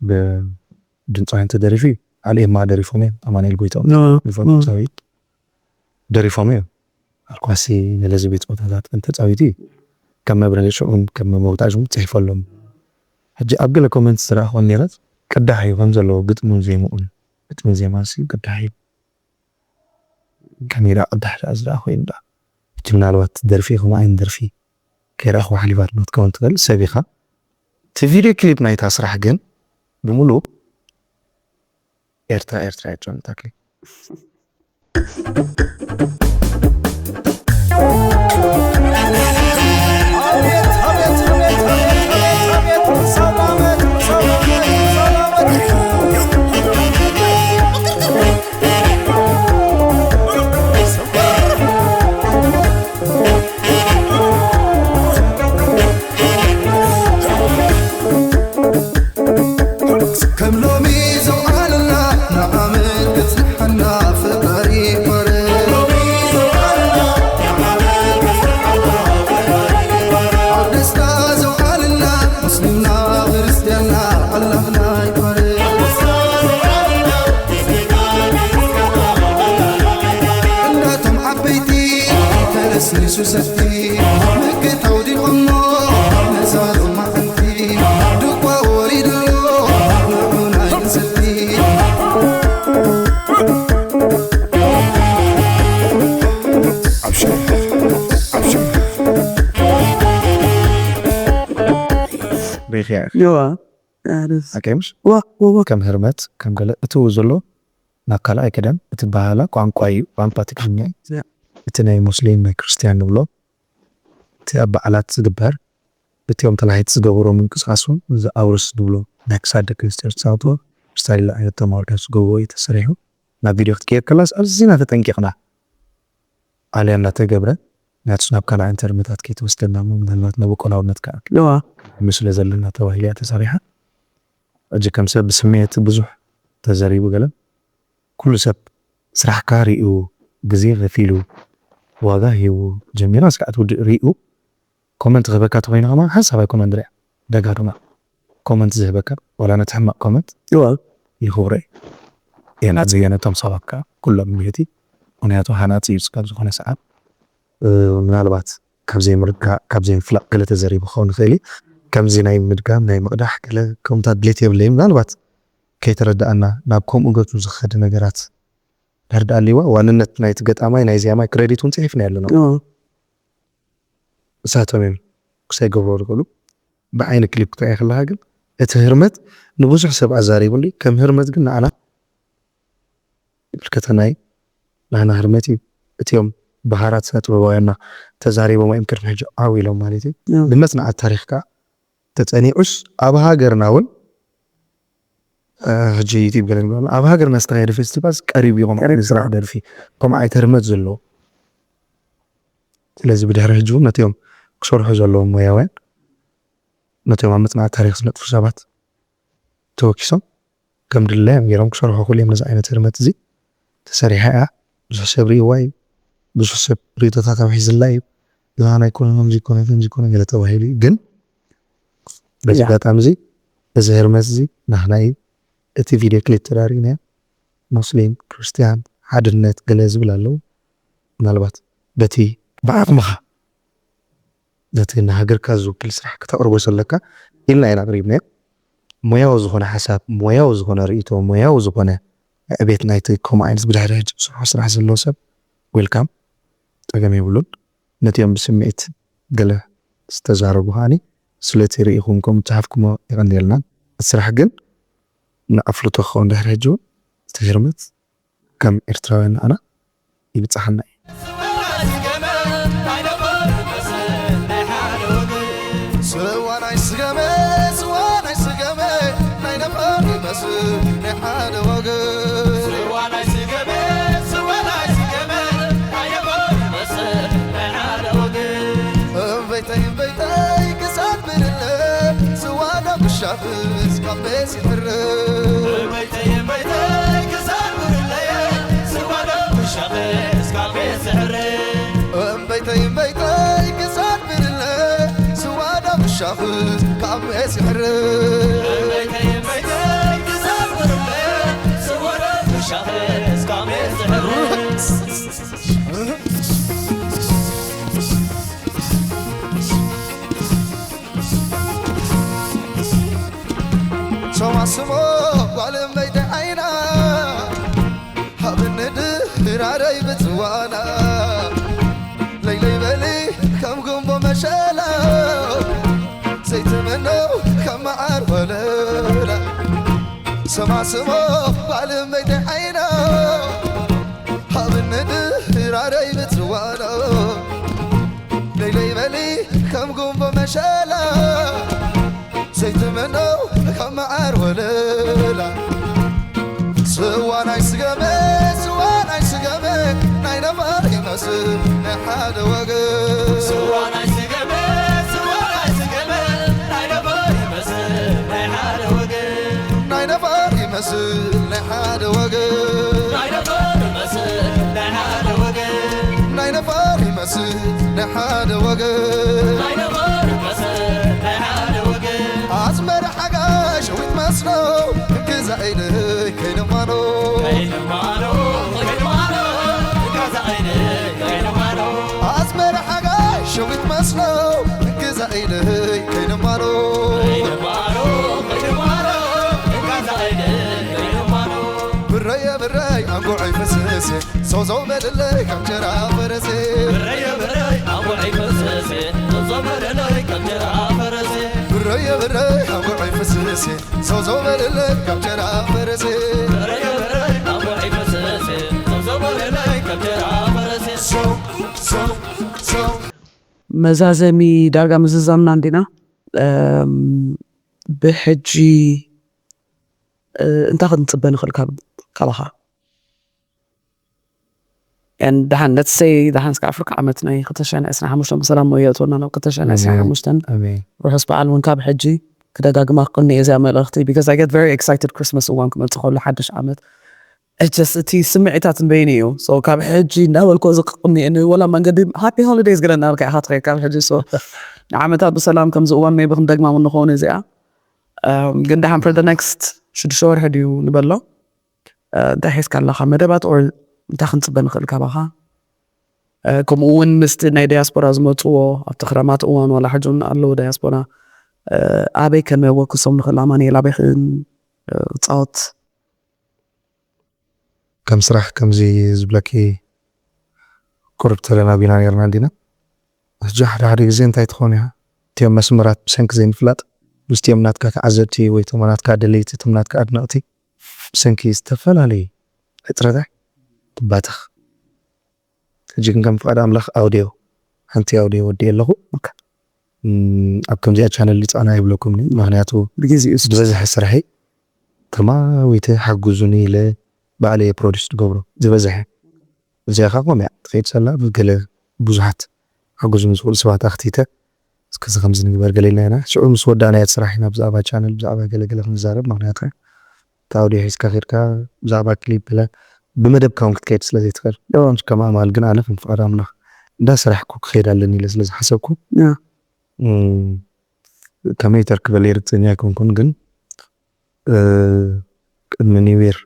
ብድምፃውያን ተደሪፉ እዩ። ኣልኤማ ደሪፎም እዮም። ኣማኑኤል ጎይታኦም ኖ፣ ዝፈልጡ ኖ። ሰብ እዩ። ደሪፎም እዮም። ኣልኳሲ ገለ ዝቤት ቦታታት ከም ተፃዊቱ እዩ። ከም መብረሂ ሽዑን ከም መመውጣ ሽዑን ፅሒፈሎም። ሕጂ ኣብ ገለ ኮመንት ዝረኣኹ ነይረት ቅዳሕ እዩ ከም ዘለዎ ግጥሙን ዜምኡን። ግጥሙን ዜማን ሲ ቅዳሕ እዩ። ከመይ ደኣ ቅዳሕ ደኣ ዝረኣኹ እዩ ደኣ። ሕጂ ምናልባት ደርፊ ከምኡ ዓይነት ደርፊ ከይረኣኹ ሓሊፋትና ክትከውን ትኽእል። ሰብ ኢኻ። እቲ ቪድዮ ክሊፕ ናይታ ስራሕ ግን ብምሉእ ኤርትራ፣ ኤርትራ እያ ጆን ታክሊ። ከም ሎሚ ዘውዓለና ንዓመት ክጽንሓና ፈጣሪ ይባረክ። ኣብ ደስታ ዘውዓለና ሙስሊምና ክርስትያንና ኣላህና ይባረክ። እንዳቶም ዓበይቲ ተለስሊሱ ሰቲ ምክት ኣውዲቖሞ ነዛ ሎማዕንቲ ድቋ ወሪድሎ ንዑና ይንሰቲ። ኣብሽር፣ ኣብሽር። ሪኽያ ኢኺ። የዋ፣ ኣርስ። ሓቀይ ምሽ? ዋ፣ ዋ፣ ዋ። ከም ህርመት፣ ከም ገለ፣ እቲ ዘሎ ናብ ካልኣይ ክደን፣ እቲ ባህላ ቋንቋ እዩ፣ ቋንቋ ትግርኛ እዩ። ያ። እቲ ናይ ሙስሊም፣ ናይ ክርስትያን ንብሎ፣ እቲ ኣብ በዓላት ዝግበር፣ እቲኦም ተላሃይቲ ዝገብሮ ምንቅስቃስ እውን፣ እዚ ኣውርስ ንብሎ፣ ናይ ክሳድ ደቂ ኣንስትዮ ዝፃወትዎ፣ ስታይል ዓይነት ተማወዳት ዝገብርዎ እዩ ተሰሪሑ። ናብ ቪድዮ ክትቀይር ከላስ ኣዝና ተጠንቂቕና። ኣልያ እናተገብረ፣ ምክንያቱ ናብ ካልኣይ ኢንተርመታት ከይተወስደና እሞ፣ ምናልባት ናብ ውቅላውነት ከኣ እዋ። ምስ ስለ ዘለና ተባሂላ እያ ተሰሪሓ። ሕጂ ከም ሰብ ብስምዒት ብዙሕ ተዘሪቡ ገለ። ኩሉ ሰብ ስራሕካ ሪኡ፣ ግዜ ከፊሉ፣ ዋጋ ሂቡ፣ ጀሚራ እስካዕ ትውድእ ሪኡ፣ ኮመንት ክህበካ ተኾይኑ ከማን ሓንሳብ ኣይኮነን ድርያ። ደጋግማ ኮመንት ዝህበካ፣ ዋላ ነቲ ሕማቕ ኮመንት እዋ። ይኽብሮ እዩ። የናት ዘየነቶም ሰባት ከኣ ኩሎም ማለት እዩ። ምኽንያቱ ሃናጺ እዩ እስካብ ዝኾነ ሰዓት። እ፣ ምናልባት ካብ ዘይምርዳእ፣ ካብ ዘይምፍላጥ ገለ ተዘሪቡ ክኸውን ይኽእል እዩ። ከምዚ ናይ ምድጋም፣ ናይ ምቕዳሕ ገለ ከምኡታት ድሌት የብለይን። ምናልባት ከይተረድኣና ናብ ከምኡ ገጹ ዝኸደ ነገራት ድሕር ደኣ ኣልይዋ፣ ዋንነት ናይቲ ገጣማይ፣ ናይ ዜማይ ክሬዲት እውን ጽሒፍና ኣለና። እዎ። ንሳቶም እዮም ክሳይ ገብርዎ ዝኽእሉ። ብዓይኒ ክሊፕ ክትሪኣ ከለኻ ግን እቲ ህርመት ንብዙሕ ሰብ ኣዛሪቡኒ። ከም ህርመት ግን ንዓና ይምልከተና እዩ። ናህና ህርመት እዩ። እቲኦም በሃራት ስነ ጥበባውያንና ተዛሪቦም እዮም ቅድሚ ሕጂ ዓው ኢሎም ማለት እዩ። እዎ። ብመጽናዕቲ ታሪኽ ከኣ ተጸኒዑስ ኣብ ሃገርና እውን፣ እ፣ ሕጂ ዩቲዩብ ገለ ንብሎ፣ ኣብ ሃገርና ዝተኻየደ ፌስቲቫልስ ቀሪቡ እዩ ከምኡ ቀሪቡ። ዓይነት ስራሕ ደርፊ፣ ከምኡ ዓይነት ህርመት ዘለዎ። ስለዚ ብድሕሪ ሕጂ እውን ነቲኦም ክሰርሑ ዘለዎም ሞያውያን፣ ነቲኦም ኣብ መጽናዕቲ ታሪኽ ዝነጥፉ ሰባት ተወኪሶም ከም ድላዮም ገይሮም ክሰርሑ ክኽእሉ እዮም። ነዚ ዓይነት ህርመት እዚ ተሰሪሓ እያ፣ ብዙሕ ሰብ ርእይዋ እዩ፣ ብዙሕ ሰብ ርእይቶታት ኣውሒዝላ እዩ። ዮሃና ኣይኮነ ከምዚ ይኮነ ከምዚ ይኮነ ገለ ተባሂሉ እዩ። ግን በዚ ያ። ኣጋጣሚ እዚ፣ እዚ ህርመት እዚ ናህና እዩ። እቲ ቪድዮ ክሊፕ ተዳሪግናዮ፣ ሙስሊም፣ ክርስትያን፣ ሓድነት ገለ ዝብል ኣለዉ። ምናልባት በቲ ብዓቕምኻ ነቲ ንሃገርካ ዝውክል ስራሕ ክተቕርቦ ዘለካ ኢልና ኢና ኣቕሪብናዮ። ሞያዊ ዝኾነ ሓሳብ፣ ሞያዊ ዝኾነ ርእይቶ፣ ሞያዊ ዝኾነ ዕቤት ናይቲ ከምኡ ዓይነት ብድሕሪ ሕጂ ዝሰርሖ ስራሕ ዘለዎ ሰብ ዌልካም፣ ጸገም የብሉን። ነቲኦም ብስምዒት ገለ ዝተዛረቡ ከዓኒ ስለቲ ርኢኹም ከም እትሓፍኩሞ የቐንየልና። እቲ ስራሕ ግን ንኣፍልጦ ክኸውን ድሕሪ ሕጂ እውን እቲ ህርመት ከም ኤርትራውያን ንዓና ይብጽሓና እዩ። ስዋ ናይ ስገመ፣ ስዋ ናይ ስገመ፣ ናይ ነፋር ይመስል ናይ ሓደ ወገን። ስዋ ናይ ስገመ፣ ስዋ ናይ ስገመ፣ ናይ ነፋር ይመስል ናይ ሓደ ወገን። እምበይተይ እምበይተይ ክሳብ ብርለ፣ ስዋ ዳጉሻ ፍስ ካብ ሜስ ይሕረ። እምበይተይ እምበይተይ ክሳብ ብርለየ፣ ስዋ ዳጉሻ ፍስ ካብ ሜስ ይሕረ። እምበይተይ እምበይተይ ክሳብ ብርለ፣ ስዋ ዳጉሻ ፍስ ካብ ሜስ ይሕረ። እምበይተይ እምበይተይ ክሳብ ብርለ፣ ስዋ ዳጉሻ ፍስ ካብ ሜስ ይሕረ። ሶማ ስሞ ጓል እመይደ ዓይና፣ ሃብኒ ድራረይ ብጽዋና። ለይለይ በሊ ከም ጉንቦ መሸላ፣ ዘይትምነው ከም መዓር ወለላ። ሶማ ስሞ ጓል እመይደ ዓይና፣ ሃብኒ ድራረይ ብጽዋና። ለይለይ በሊ ከም ጉንቦ መሸላ፣ ዘይትምነው ከም መዓር ወለላ። ስዋ ናይ ስገመ፣ ስዋ ናይ ስገመ፣ ናይ ነፋር ይመስል ናይ ሓደ ወገን። ስዋ ናይ ስገመ፣ ስዋ ናይ ስገመ፣ ናይ ነፋር ይመስል ናይ ሓደ ወገን። ናይ ነፋር ይመስል ናይ ሓደ ወገን። ናይ ነፋር ይመስል ናይ ሓደ ወገን። ናይ ነፋር ይመስል ናይ ሓደ ወገን። ናይ ነፋር ይመስል ናይ ሓደ ወገን። ኣዝመራ ሓጋይ ሸዊት መስኖ ክገዛ ኢለ ከይንማኖ። ከይንማኖ፣ ከይንማኖ፣ ክገዛ ኢለ ከይንማኖ። ኣዝመራ ሓጋይ ሸዊት መስኖ ክገዛ ኢለ ከይንማኖ። ከይንማኖ፣ ከይንማኖ፣ ክገዛ ኢለ ከይንማኖ። ብረየ ብረይ ኣንጎዐይ ፈሰሰ፣ ዞዞ በልለይ ካብ ጀራ ፈረሰ። ብረየ ብረይ ኣንጎዐይ ፈሰሰ፣ ዞዞ በልለይ ካብ ጀራ ፈረሰ። ብረየ ብረይ ኣንጎዐይ ፈሰሰ፣ ዞዞ በልለይ ካብ ጀራ ፈረሰ። ብረየ ብረይ ኣንጎዐይ ፈሰሰ፣ ዞዞ በልለይ ካብ ጀራ ፈረሰ። ሶ ሶ ሶ መዛዘሚ ዳርጋ ምዝዛምና እንዲና። እም፣ ብሕጂ እ፣ እንታይ ክንጽበ ንኽእል ካብ ካባኻ? And ደሓን let's say ደሓን እስከ ኣፍርካ ዓመት ናይ ክልተ ሽሕን ዕስራን ሓሙሽተን ብሰላም ወየእቶና ናብ ክልተ ሽሕን ዕስራን ሓሙሽተን ኣሜን። ርሑስ በዓል እውን ካብ ሕጂ ክደጋግማ ክቕኒ እየ እዚኣ መልእኽቲ because I get very excited Christmas እዋን ክመጽእ ከሎ ሓድሽ ዓመት just እቲ ስምዒታት ንበይኑ እዩ so ካብ ሕጂ እንዳበልኮ ዝቅኒ ወላ መንገዲ happy holidays ገለ እናበልካ ኢኻ ትኸይድ ካብ ሕጂ so ንዓመታት ብሰላም ከምዚ እዋን maybe ክንደግማ እውን ንኸውን እዚኣ Um, ግን ደሓን for the next ሽዱሽተ ወርሒ ድዩ ንበሎ እንታይ ሒዝካ ኣለኻ መደባት or እንታይ ክንፅበ ንኽእል ካባኻ ከምኡ እውን ምስቲ ናይ ዲያስፖራ ዝመፅዎ ኣብቲ ክረማት እዋን ዋላ ሕጂ እውን ኣለዉ ዲያስፖራ ኣበይ ከነወክሶም ንኽእል ኣማኒኤል ኣበይ ክፃወት ከም ስራሕ ከምዚ ዝብለኪ ቁርብ ተደናጒና ነርና እንዲና። ሕጂ ሓደ ሓደ ግዜ እንታይ ትኾን ኢኻ እቲኦም መስመራት ብሰንኪ ዘይምፍላጥ ምስቲኦም ናትካ ተዓዘብቲ ወይ እቶም ናትካ ደለይቲ እቶም ናትካ ኣድነቕቲ ብሰንኪ ዝተፈላለዩ ሕፅረታት ትባተኽ። ሕጂ ግን ከም ፍቓድ ኣምላኽ ኣውድዮ ሓንቲ ኣውድዮ ወዲኤ ኣለኹ። ኣብ ከምዚኣ ቻነል ልፃና ይብለኩም ምክንያቱ ብግዜኡ ዝበዝሐ ስራሐይ ተማዊተ ሓግዙኒ ኢለ ባዕለ እየ ፕሮዲስ ትገብሮ ዝበዝሐ እዚኣ ካ ኮምያ ትኸይድ ሰላ ብገለ ብዙሓት ሓግዙኒ ዝኽእሉ ሰባት ኣኽቲተ እስከዚ ከምዚ ንግበር ገለ ኢልና ኢና ሽዑ ምስ ወዳእናዮ ስራሕ ኢና ብዛዕባ ቻነል ብዛዕባ ገለ ገለ ክንዛረብ ምክንያቱ ታውዲ ሒዝካ ከድካ ብዛዕባ ክሊፕ ብመደብካ እውን ክትከይድ ስለ ዘይትኽእል ከም ኣማል ግን ኣነ ከም ፍቓድ ኣምላኽ እንዳሰራሕኩ ክኸይድ ኣለኒ ኢለ ስለ ዝሓሰብኩ ከመይ ተርክበለይ ርግፀኛ ኣይኮንኩን ግን ቅድሚ ኒው ይር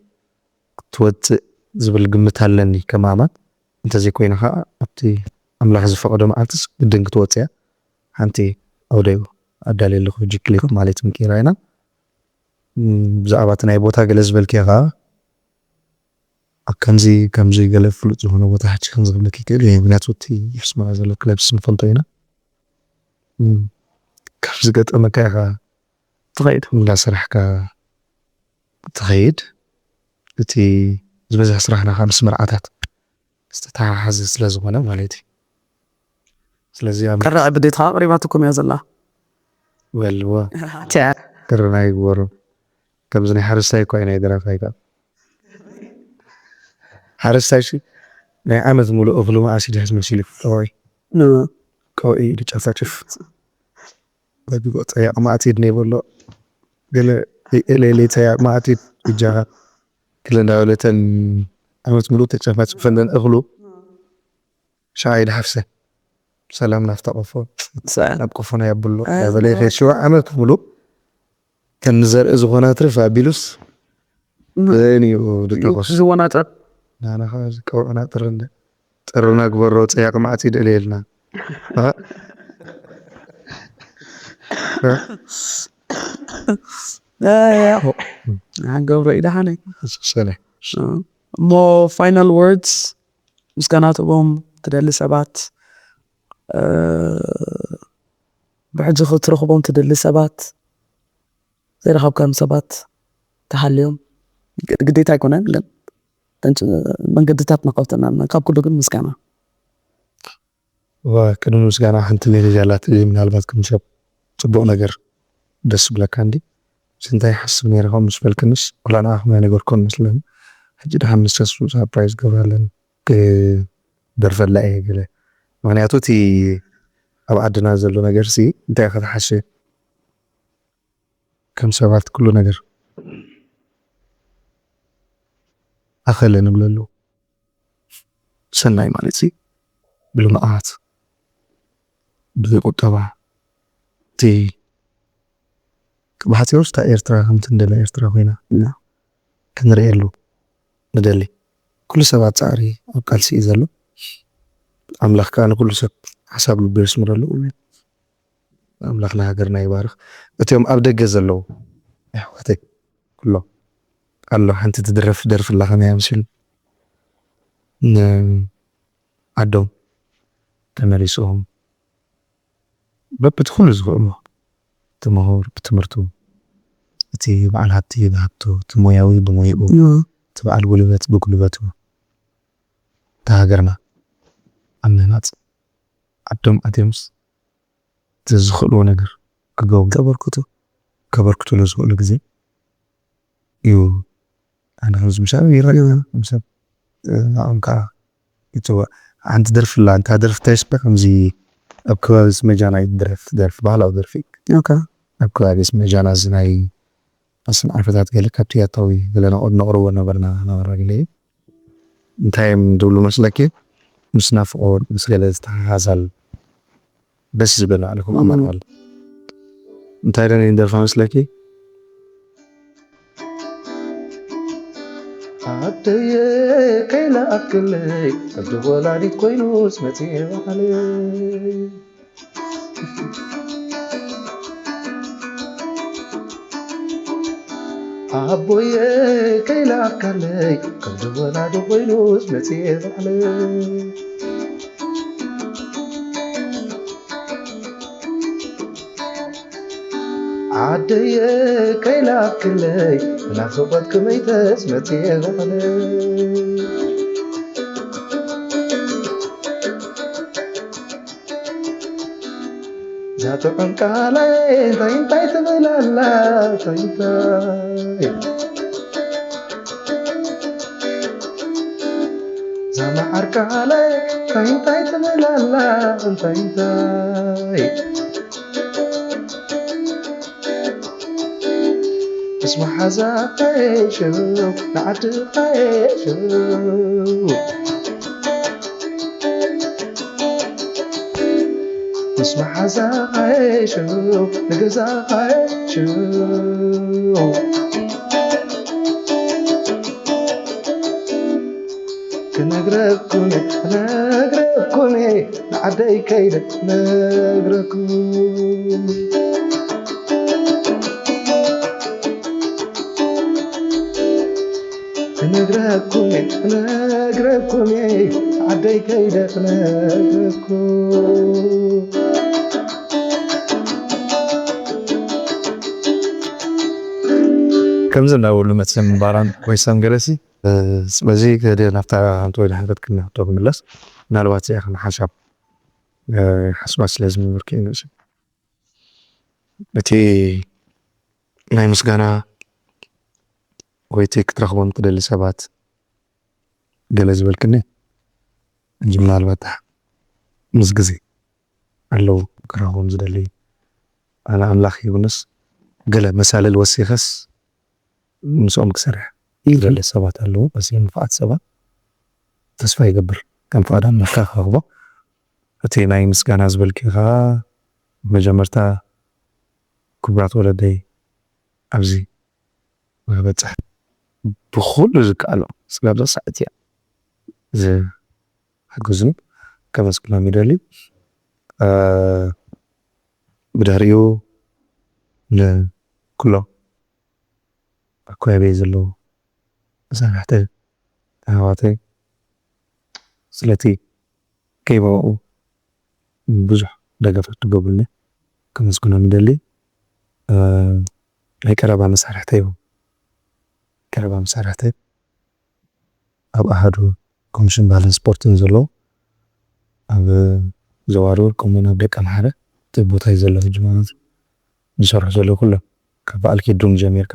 ክትወፅእ ዝብል ግምት ኣለኒ ከም ኣማል እንተዘይኮይኑ ከዓ ኣብቲ ኣምላኽ ዝፈቐዶ መዓልትስ ግድን ክትወፅያ ሓንቲ ኣውደዩ ኣዳልየልኹ ጅክሌት ማለት ምኪራ ኢና። ብዛዕባ እቲ ናይ ቦታ ገለ ዝበልክዮ ከዓ ኣብ ከምዚ ከምዚ ገለ ፍሉጥ ዝኾነ ቦታ ሓቺ ከም ዝብለክ ይክእል እዩ። ምክንያቱ እቲ ኣስመራ ዘሎ ክለብስ ንፈልጦ ኢና። ከም ዝገጠመካ ኢኻ ትኸይድ እንዳሰራሕካ ትኸይድ። እቲ ዝበዝሕ ስራሕና ከዓ ምስ መርዓታት ዝተተሓሓዘ ስለ ዝኾነ ማለት እዩ። ስለዚ ኣብ ቀረብ ብዴትኻ ኣቕሪባትኩም እያ ዘላ። ወልዎ ኣትያ። ቅርና ይግበሩ። ከምዚ ናይ ሓረስታይ እኳ እዩ ናይ ደራፋይ ከዓ ሓረስታይ ሲ ናይ ዓመት ሙሉእ እኽሉ መዓስ ይድሕዝ መሲሉ ቀውዒ ቀውዒ ኢሉ ጨፋጭፍ በጊጎ ፀያቕ ማዕቲድ ነይበሎ ገለ ሌሌ ፀያቕ ማዕቲድ እጃኻ ክለ እንዳበለተን ዓመት ሙሉእ ተጨፋጭፈለን እኽሉ ሻዓ ይድሓፍሰ ሰላም ናፍታ ቆፎ ናብ ቆፎና የብሎ በለ ሽዋ ዓመት ሙሉእ ከም ንዘርኢ ዝኾነ ትርፍ ኣቢሉስ በእን እዩ ድቅስ ዝወናጠር ናናኻ ቀውዕና ጥርነ ጥርና ግበሮ ፀያቕ ማዕት ይድእለየልና ገብሮ ኢዳሓነ ሰለ እሞ final words ምስጋና ትቦም ትደሊ ሰባት ብሕጂ ክትረኽቦም ትደሊ ሰባት ዘይረኸብካዮም ሰባት ተሃልዮም ግዴታ ኣይኮነን ግን መንገድታት ናኸፍተና ካብ ኩሉ ግን ምስጋና ቅድሚ ምስጋና ሓንቲ ሜሴጅ ኣላት ምናልባት ከም ሰብ ፅቡቕ ነገር ደስ ዝብለካ እንዲ እንታይ ሓስብ ነይረ ከም ምስ በልክንስ ኩላ ንዓኹም ኣይነገርኮን መስለኒ ሕጂ ድሓን ምስ ተስፉ ሳፕራይዝ ገብራለን ክደርፈላ እየ ገለ ምክንያቱ እቲ ኣብ ዓድና ዘሎ ነገር ሲ እንታይ ከተሓሸ ከም ሰባት ኩሉ ነገር ኣኸለ ንብለሉ ሰናይ ማለት ሲ ብልምዓት ብቁጠባ እቲ ብሓፂሩ ስታ ኤርትራ ከምቲ እንደላ ኤርትራ ኮይና ክንርእየሉ ንደሊ ኩሉ ሰባት ፃዕሪ ኣብ ቃልሲ እዩ ዘሎ ኣምላኽ ከዓ ንኩሉ ሰብ ሓሳብ ልቡ የስምረሉ ኣምላኽ ንሃገርና ይባርኽ እቲኦም ኣብ ደገ ዘለዉ ኣሕዋተይ ኩሎም ኣሎ ሓንቲ ትድረፍ ደርፊ ኣላ ከመይ ኣምስል ዓዶም ተመሊስኦም በብቲ ኩሉ ዝኽእሉ እቲ ምሁር ብትምህርቱ እቲ በዓል ሃብቲ ብሃብቱ እቲ ሞያዊ ብሞይኡ እቲ በዓል ጉልበት ብጉልበቱ እታ ሃገርና ኣብ ምህናፅ ዓዶም ኣትዮምስ እቲ ዝኽእልዎ ነገር ክገብሩ ከበርክቱ ከበርክቱሉ ዝኽእሉ ግዜ እዩ ኣነ ከምዚ ምሻብ ይረአ ሰብ ንዕኦም ከዓ ይፅዋዕ ሓንቲ ደርፊ ኣላ እንታ ደርፊ እንታይ ስበ ከምዚ ኣብ ከባቢ ስመጃና ይድረፍ ደርፊ ባህላዊ ደርፊ ኣብ ከባቢ ስመጃና እዚ ናይ ኣስን ዓርፈታት ገለ ካብቲ ያታዊ ገለ ነቕርቦ ነበርና ናበራ ገለ እዩ እንታይ እዮም ዝብሉ መስለኪ ምስ ናፍቆት ምስ ገለ ዝተሓሓዛል ደስ ዝብል ኣለኩም ኣማን ኣሎ እንታይ ደን ይደርፋ መስለኪ ኣደየ ከይለኣክለይ ዕድል ወላዲት ኮይኑስ መፅየ ባዕለይ ኣቦየ ከይለኣካለይ ከም ዝወላዶ ኮይኑስ መፅየ ባዕለይ ዓደየ ከይላክለይ ብናፍቆት ክመይተስ መፅየ ባዕለይ ዛጥዑም ቃላይ እንታይ እንታይ ትብል ኣላ እንታይ እንታይ ዛመዓር ቃላይ እንታይ እንታይ ትብል ኣላ እንታይ እንታይ ምስ መሓዛኸይ ሽው ንዓድኻየ ሽው ምስ መሓዛኸ ሽው ንገዛኸ ሽው ነግረኩም ነግረኩም ንዓደይ ከይደ ነግረኩም ክነግረኩም ክነግረኩም ዓደይ ከይደ ክነግረኩም ከምዚ እንዳበሉ መቸም ባራን ወይ ሰንገረሲ በዚ ከደ ናብታ ሓንቲ ወይ ድሓረት ክናቶ ክምለስ ምናልባት እዚኣ ከም ሓሳብ ሓስባት ስለ ዝምብርክ እዩ እቲ ናይ ምስጋና ወይ እቲ ክትረኽቦም ትደሊ ሰባት ገለ ዝበልክኒ እንጂ ምናልባት ምስ ግዜ ኣለዉ ክረኽቦም ዝደሊ ኣነ ኣምላኽ ይብንስ ገለ መሳልል ወሲኸስ ምስኦም ክሰርሕ ዝደሊ ሰባት ኣለዉ። በዚ ንፋዓት ሰባት ተስፋ ይገብር ከም ፍቓዳም መካ ክረኽቦ። እቲ ናይ ምስጋና ዝበልኪ ከዓ መጀመርታ ክቡራት ወለደይ ኣብዚ ንክበፅሕ ብኩሉ ዝከኣሎም ስጋብ ዛ ሰዓት እያ ዝሓግዙን ከመስግኖም ይደሊ። ብድሕሪኡ ንኩሎም ኣኮያበይ ዘለዉ መሳርሕተይ ኣሕዋተይ ስለቲ ከይበኡ ብዙሕ ደገፍ ትገብሩኒ ከመስግኖም ይደሊ። ናይ ቀረባ መሳርሕተይ ቀረባ መሳርሕተይ ኣብ ኣሃዱ ኮሚሽን ባህልን ስፖርትን ዘለዉ ኣብ ዘዋርወር ከምኡውን ኣብ ደቂ ኣምሓረ እቲ ቦታ እዩ ዘሎ ሕጂ ማለት እዩ። ዝሰርሑ ዘለዉ ኩሎም ካብ በዓል ኪዱም ጀሚርካ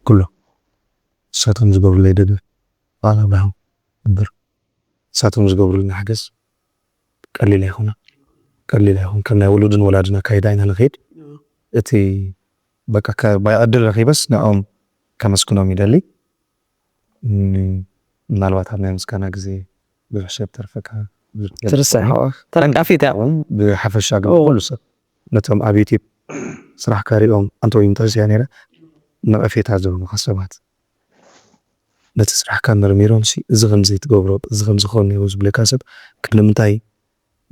ኩሎም ንሳቶም ዝገብሩለይ ደገፍ በዓል ኣብርሃም እምበር ንሳቶም ዝገብሩልና ሓገዝ ቀሊል ኣይኮነ ቀሊል ኣይኮን ከም ናይ ውሉድን ወላድን ኣካይዳ ኢና ንኸይድ እቲ በቃ ባይ ዕድል ረኺበስ ንኦም ከመስግኖም ይደሊ ምናልባት ኣብ ናይ ምስጋና ግዜ ብዙሕ ሰብ ተርፈካ ትርሳዕ ተለቃፊት እያ ብሓፈሻ ግን ኩሉ ሰብ ነቶም ኣብ ዩቲብ ስራሕ ካሪኦም ኣንተ ወይ ምጠዚያ ነረ ነቐፌታ ዝህቡኻ ሰባት ነቲ ስራሕካ መርሚሮም እዚ ከምዚ ትገብሮ እዚ ከምዚ ክኸውን ነይሩ ዝብለካ ሰብ ንምንታይ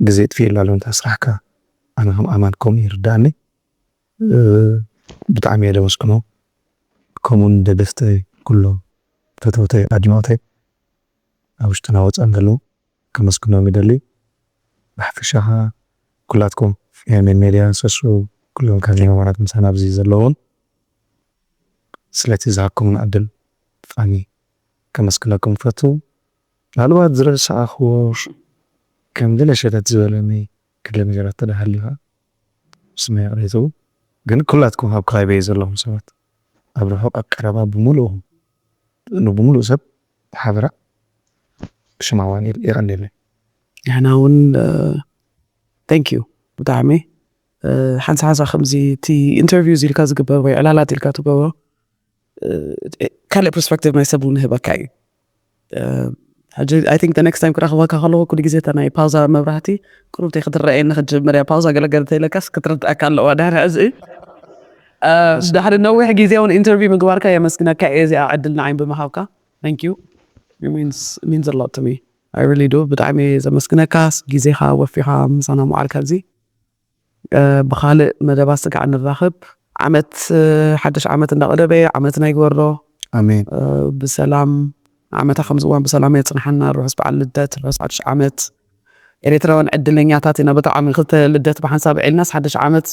ግዜ ጥፊኤላ ኣሎ እንታይ ስራሕካ ኣነ ከም ኣማን ከምኡ ይርዳእኒ ብጣዕሚ እየ ደመስግኖ ከምኡን ደገፍተይ ኩሎም ፈተውተይ ኣድናቆተይ ኣብ ውሽጥና ወፃን ዘለዉ ከመስግኖም ይደሊ ብሓፈሻ ኩላትኩም ኤምኤን ሜድያ ሰሱ ኩሎም ካዚኖማራት ምሳና ኣብዚ ዘለውን ስለቲ ዝሃብኩምን ዕድል ብጣዕሚ ከመስግነኩም ፈቱ ምናልባት ዝረሳኣኽዎ ከም ዝለሸተት ዝበለኒ ክለ ነገራት ተዳሃልዩ ከዓ ስመ ይቕሬቱ ግን ኩላትኩም ኣብ ክራይበይ ዘለኹም ሰባት ኣብ ርሑቕ ኣብ ቀረባ ብምሉእኹም ንብምሉእ ሰብ ሓበራ ሽማዋን የቐንየለይ ንሕና እውን thank you ብጣዕሚ ሓንሳ ሓንሳ ከምዚ እቲ interviews ኢልካ ዝግበር ወይ ዕላላት ኢልካ ትገብሮ ካልእ perspective ናይ ሰብ እውን ይህበካ እዩ ሕጂ I think the next time ክረኽበካ ከለኹ ኩሉ ግዜ እታ ናይ ፓውዛ መብራህቲ ቁሩብ ተይ ክትረኣየኒ ክትጅምር እያ ፓውዛ ገለገለ ተይለካስ ክትርድኣካ ኣለዋ ድሕሪ ሕዚ ድሕሪ ነዊሕ ግዜ እውን interview ምግባርካ የመስግነካ እየ እዚኣ ዕድል ንዓይ ብምሃብካ thank you means means a lot to me I really do ብጣዕሚ እየ ዘመስግነካ ግዜኻ ወፊኻ ምሳና ምዓልካ እዚ ብኻልእ መደባት ስጋዕ ንራኸብ ዓመት ሓድሽ ዓመት እንዳቐደበ ዓመትና ይግበሮ ኣሜን ብሰላም ዓመታ ከምዚ እዋን ብሰላም የፅንሓና ርሑስ በዓል ልደት ርሑስ ሓድሽ ዓመት ኤርትራውያን ዕድለኛታት ኢና ብጣዕሚ ክልተ ልደት ብሓንሳብ ዕልናስ ሓድሽ ዓመት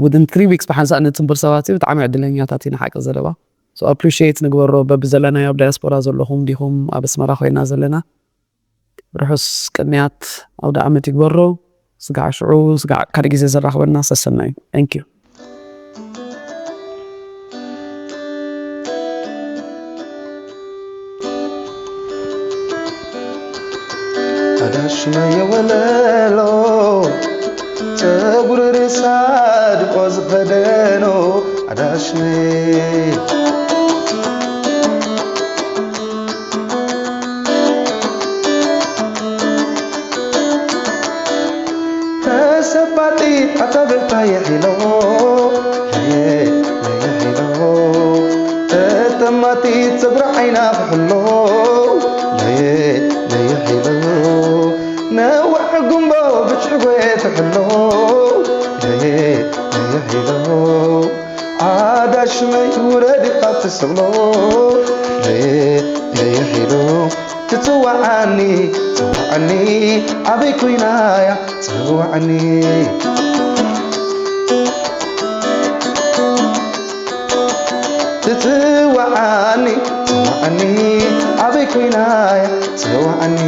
within three weeks ብሓንሳእ ንፅንብር ሰባት ብጣዕሚ ዕድለኛታት ኢና ሓቂ ዘለባ so appreciate ንግበሮ በብዘለናዮ ኣብ ዳያስፖራ ዘለኹም ዲኹም ኣብ ኣስመራ ኮይና ዘለና ርሑስ ቅንያት ኣውደ ዓመት ይግበሮ ስጋዕ ሽዑ ስጋዕ ካልእ ግዜ ዘራኽበና ሰሰናዩ thank you ኣዳሽመ የወለሎ ጸጉሪ ርእሳ ድቆ ዝኸደኖ ኣዳሽመ ተሰባጢት ኣታ በልታ የሒሎ ለየ ለየ ሒሎ ተጠማጢት ጸጉሪ ዓይና ክሕሎ ለየ ኢሉ ነዋሕ ጉምቦ ብጭጎ ትሕሎ። ለየ ለየ ኢሉ ኣዳሽመይ ውረድ ካብ ትስቕሎ። ለየ ለየ ኢሉ ትጽዋዓኒ፣ ጽዋዓኒ፣ ኣበይ ኮይናያ ጽዋዓኒ። ትጽዋዓኒ፣ ጽዋዓኒ፣ ኣበይ ኮይናያ ጽዋዓኒ።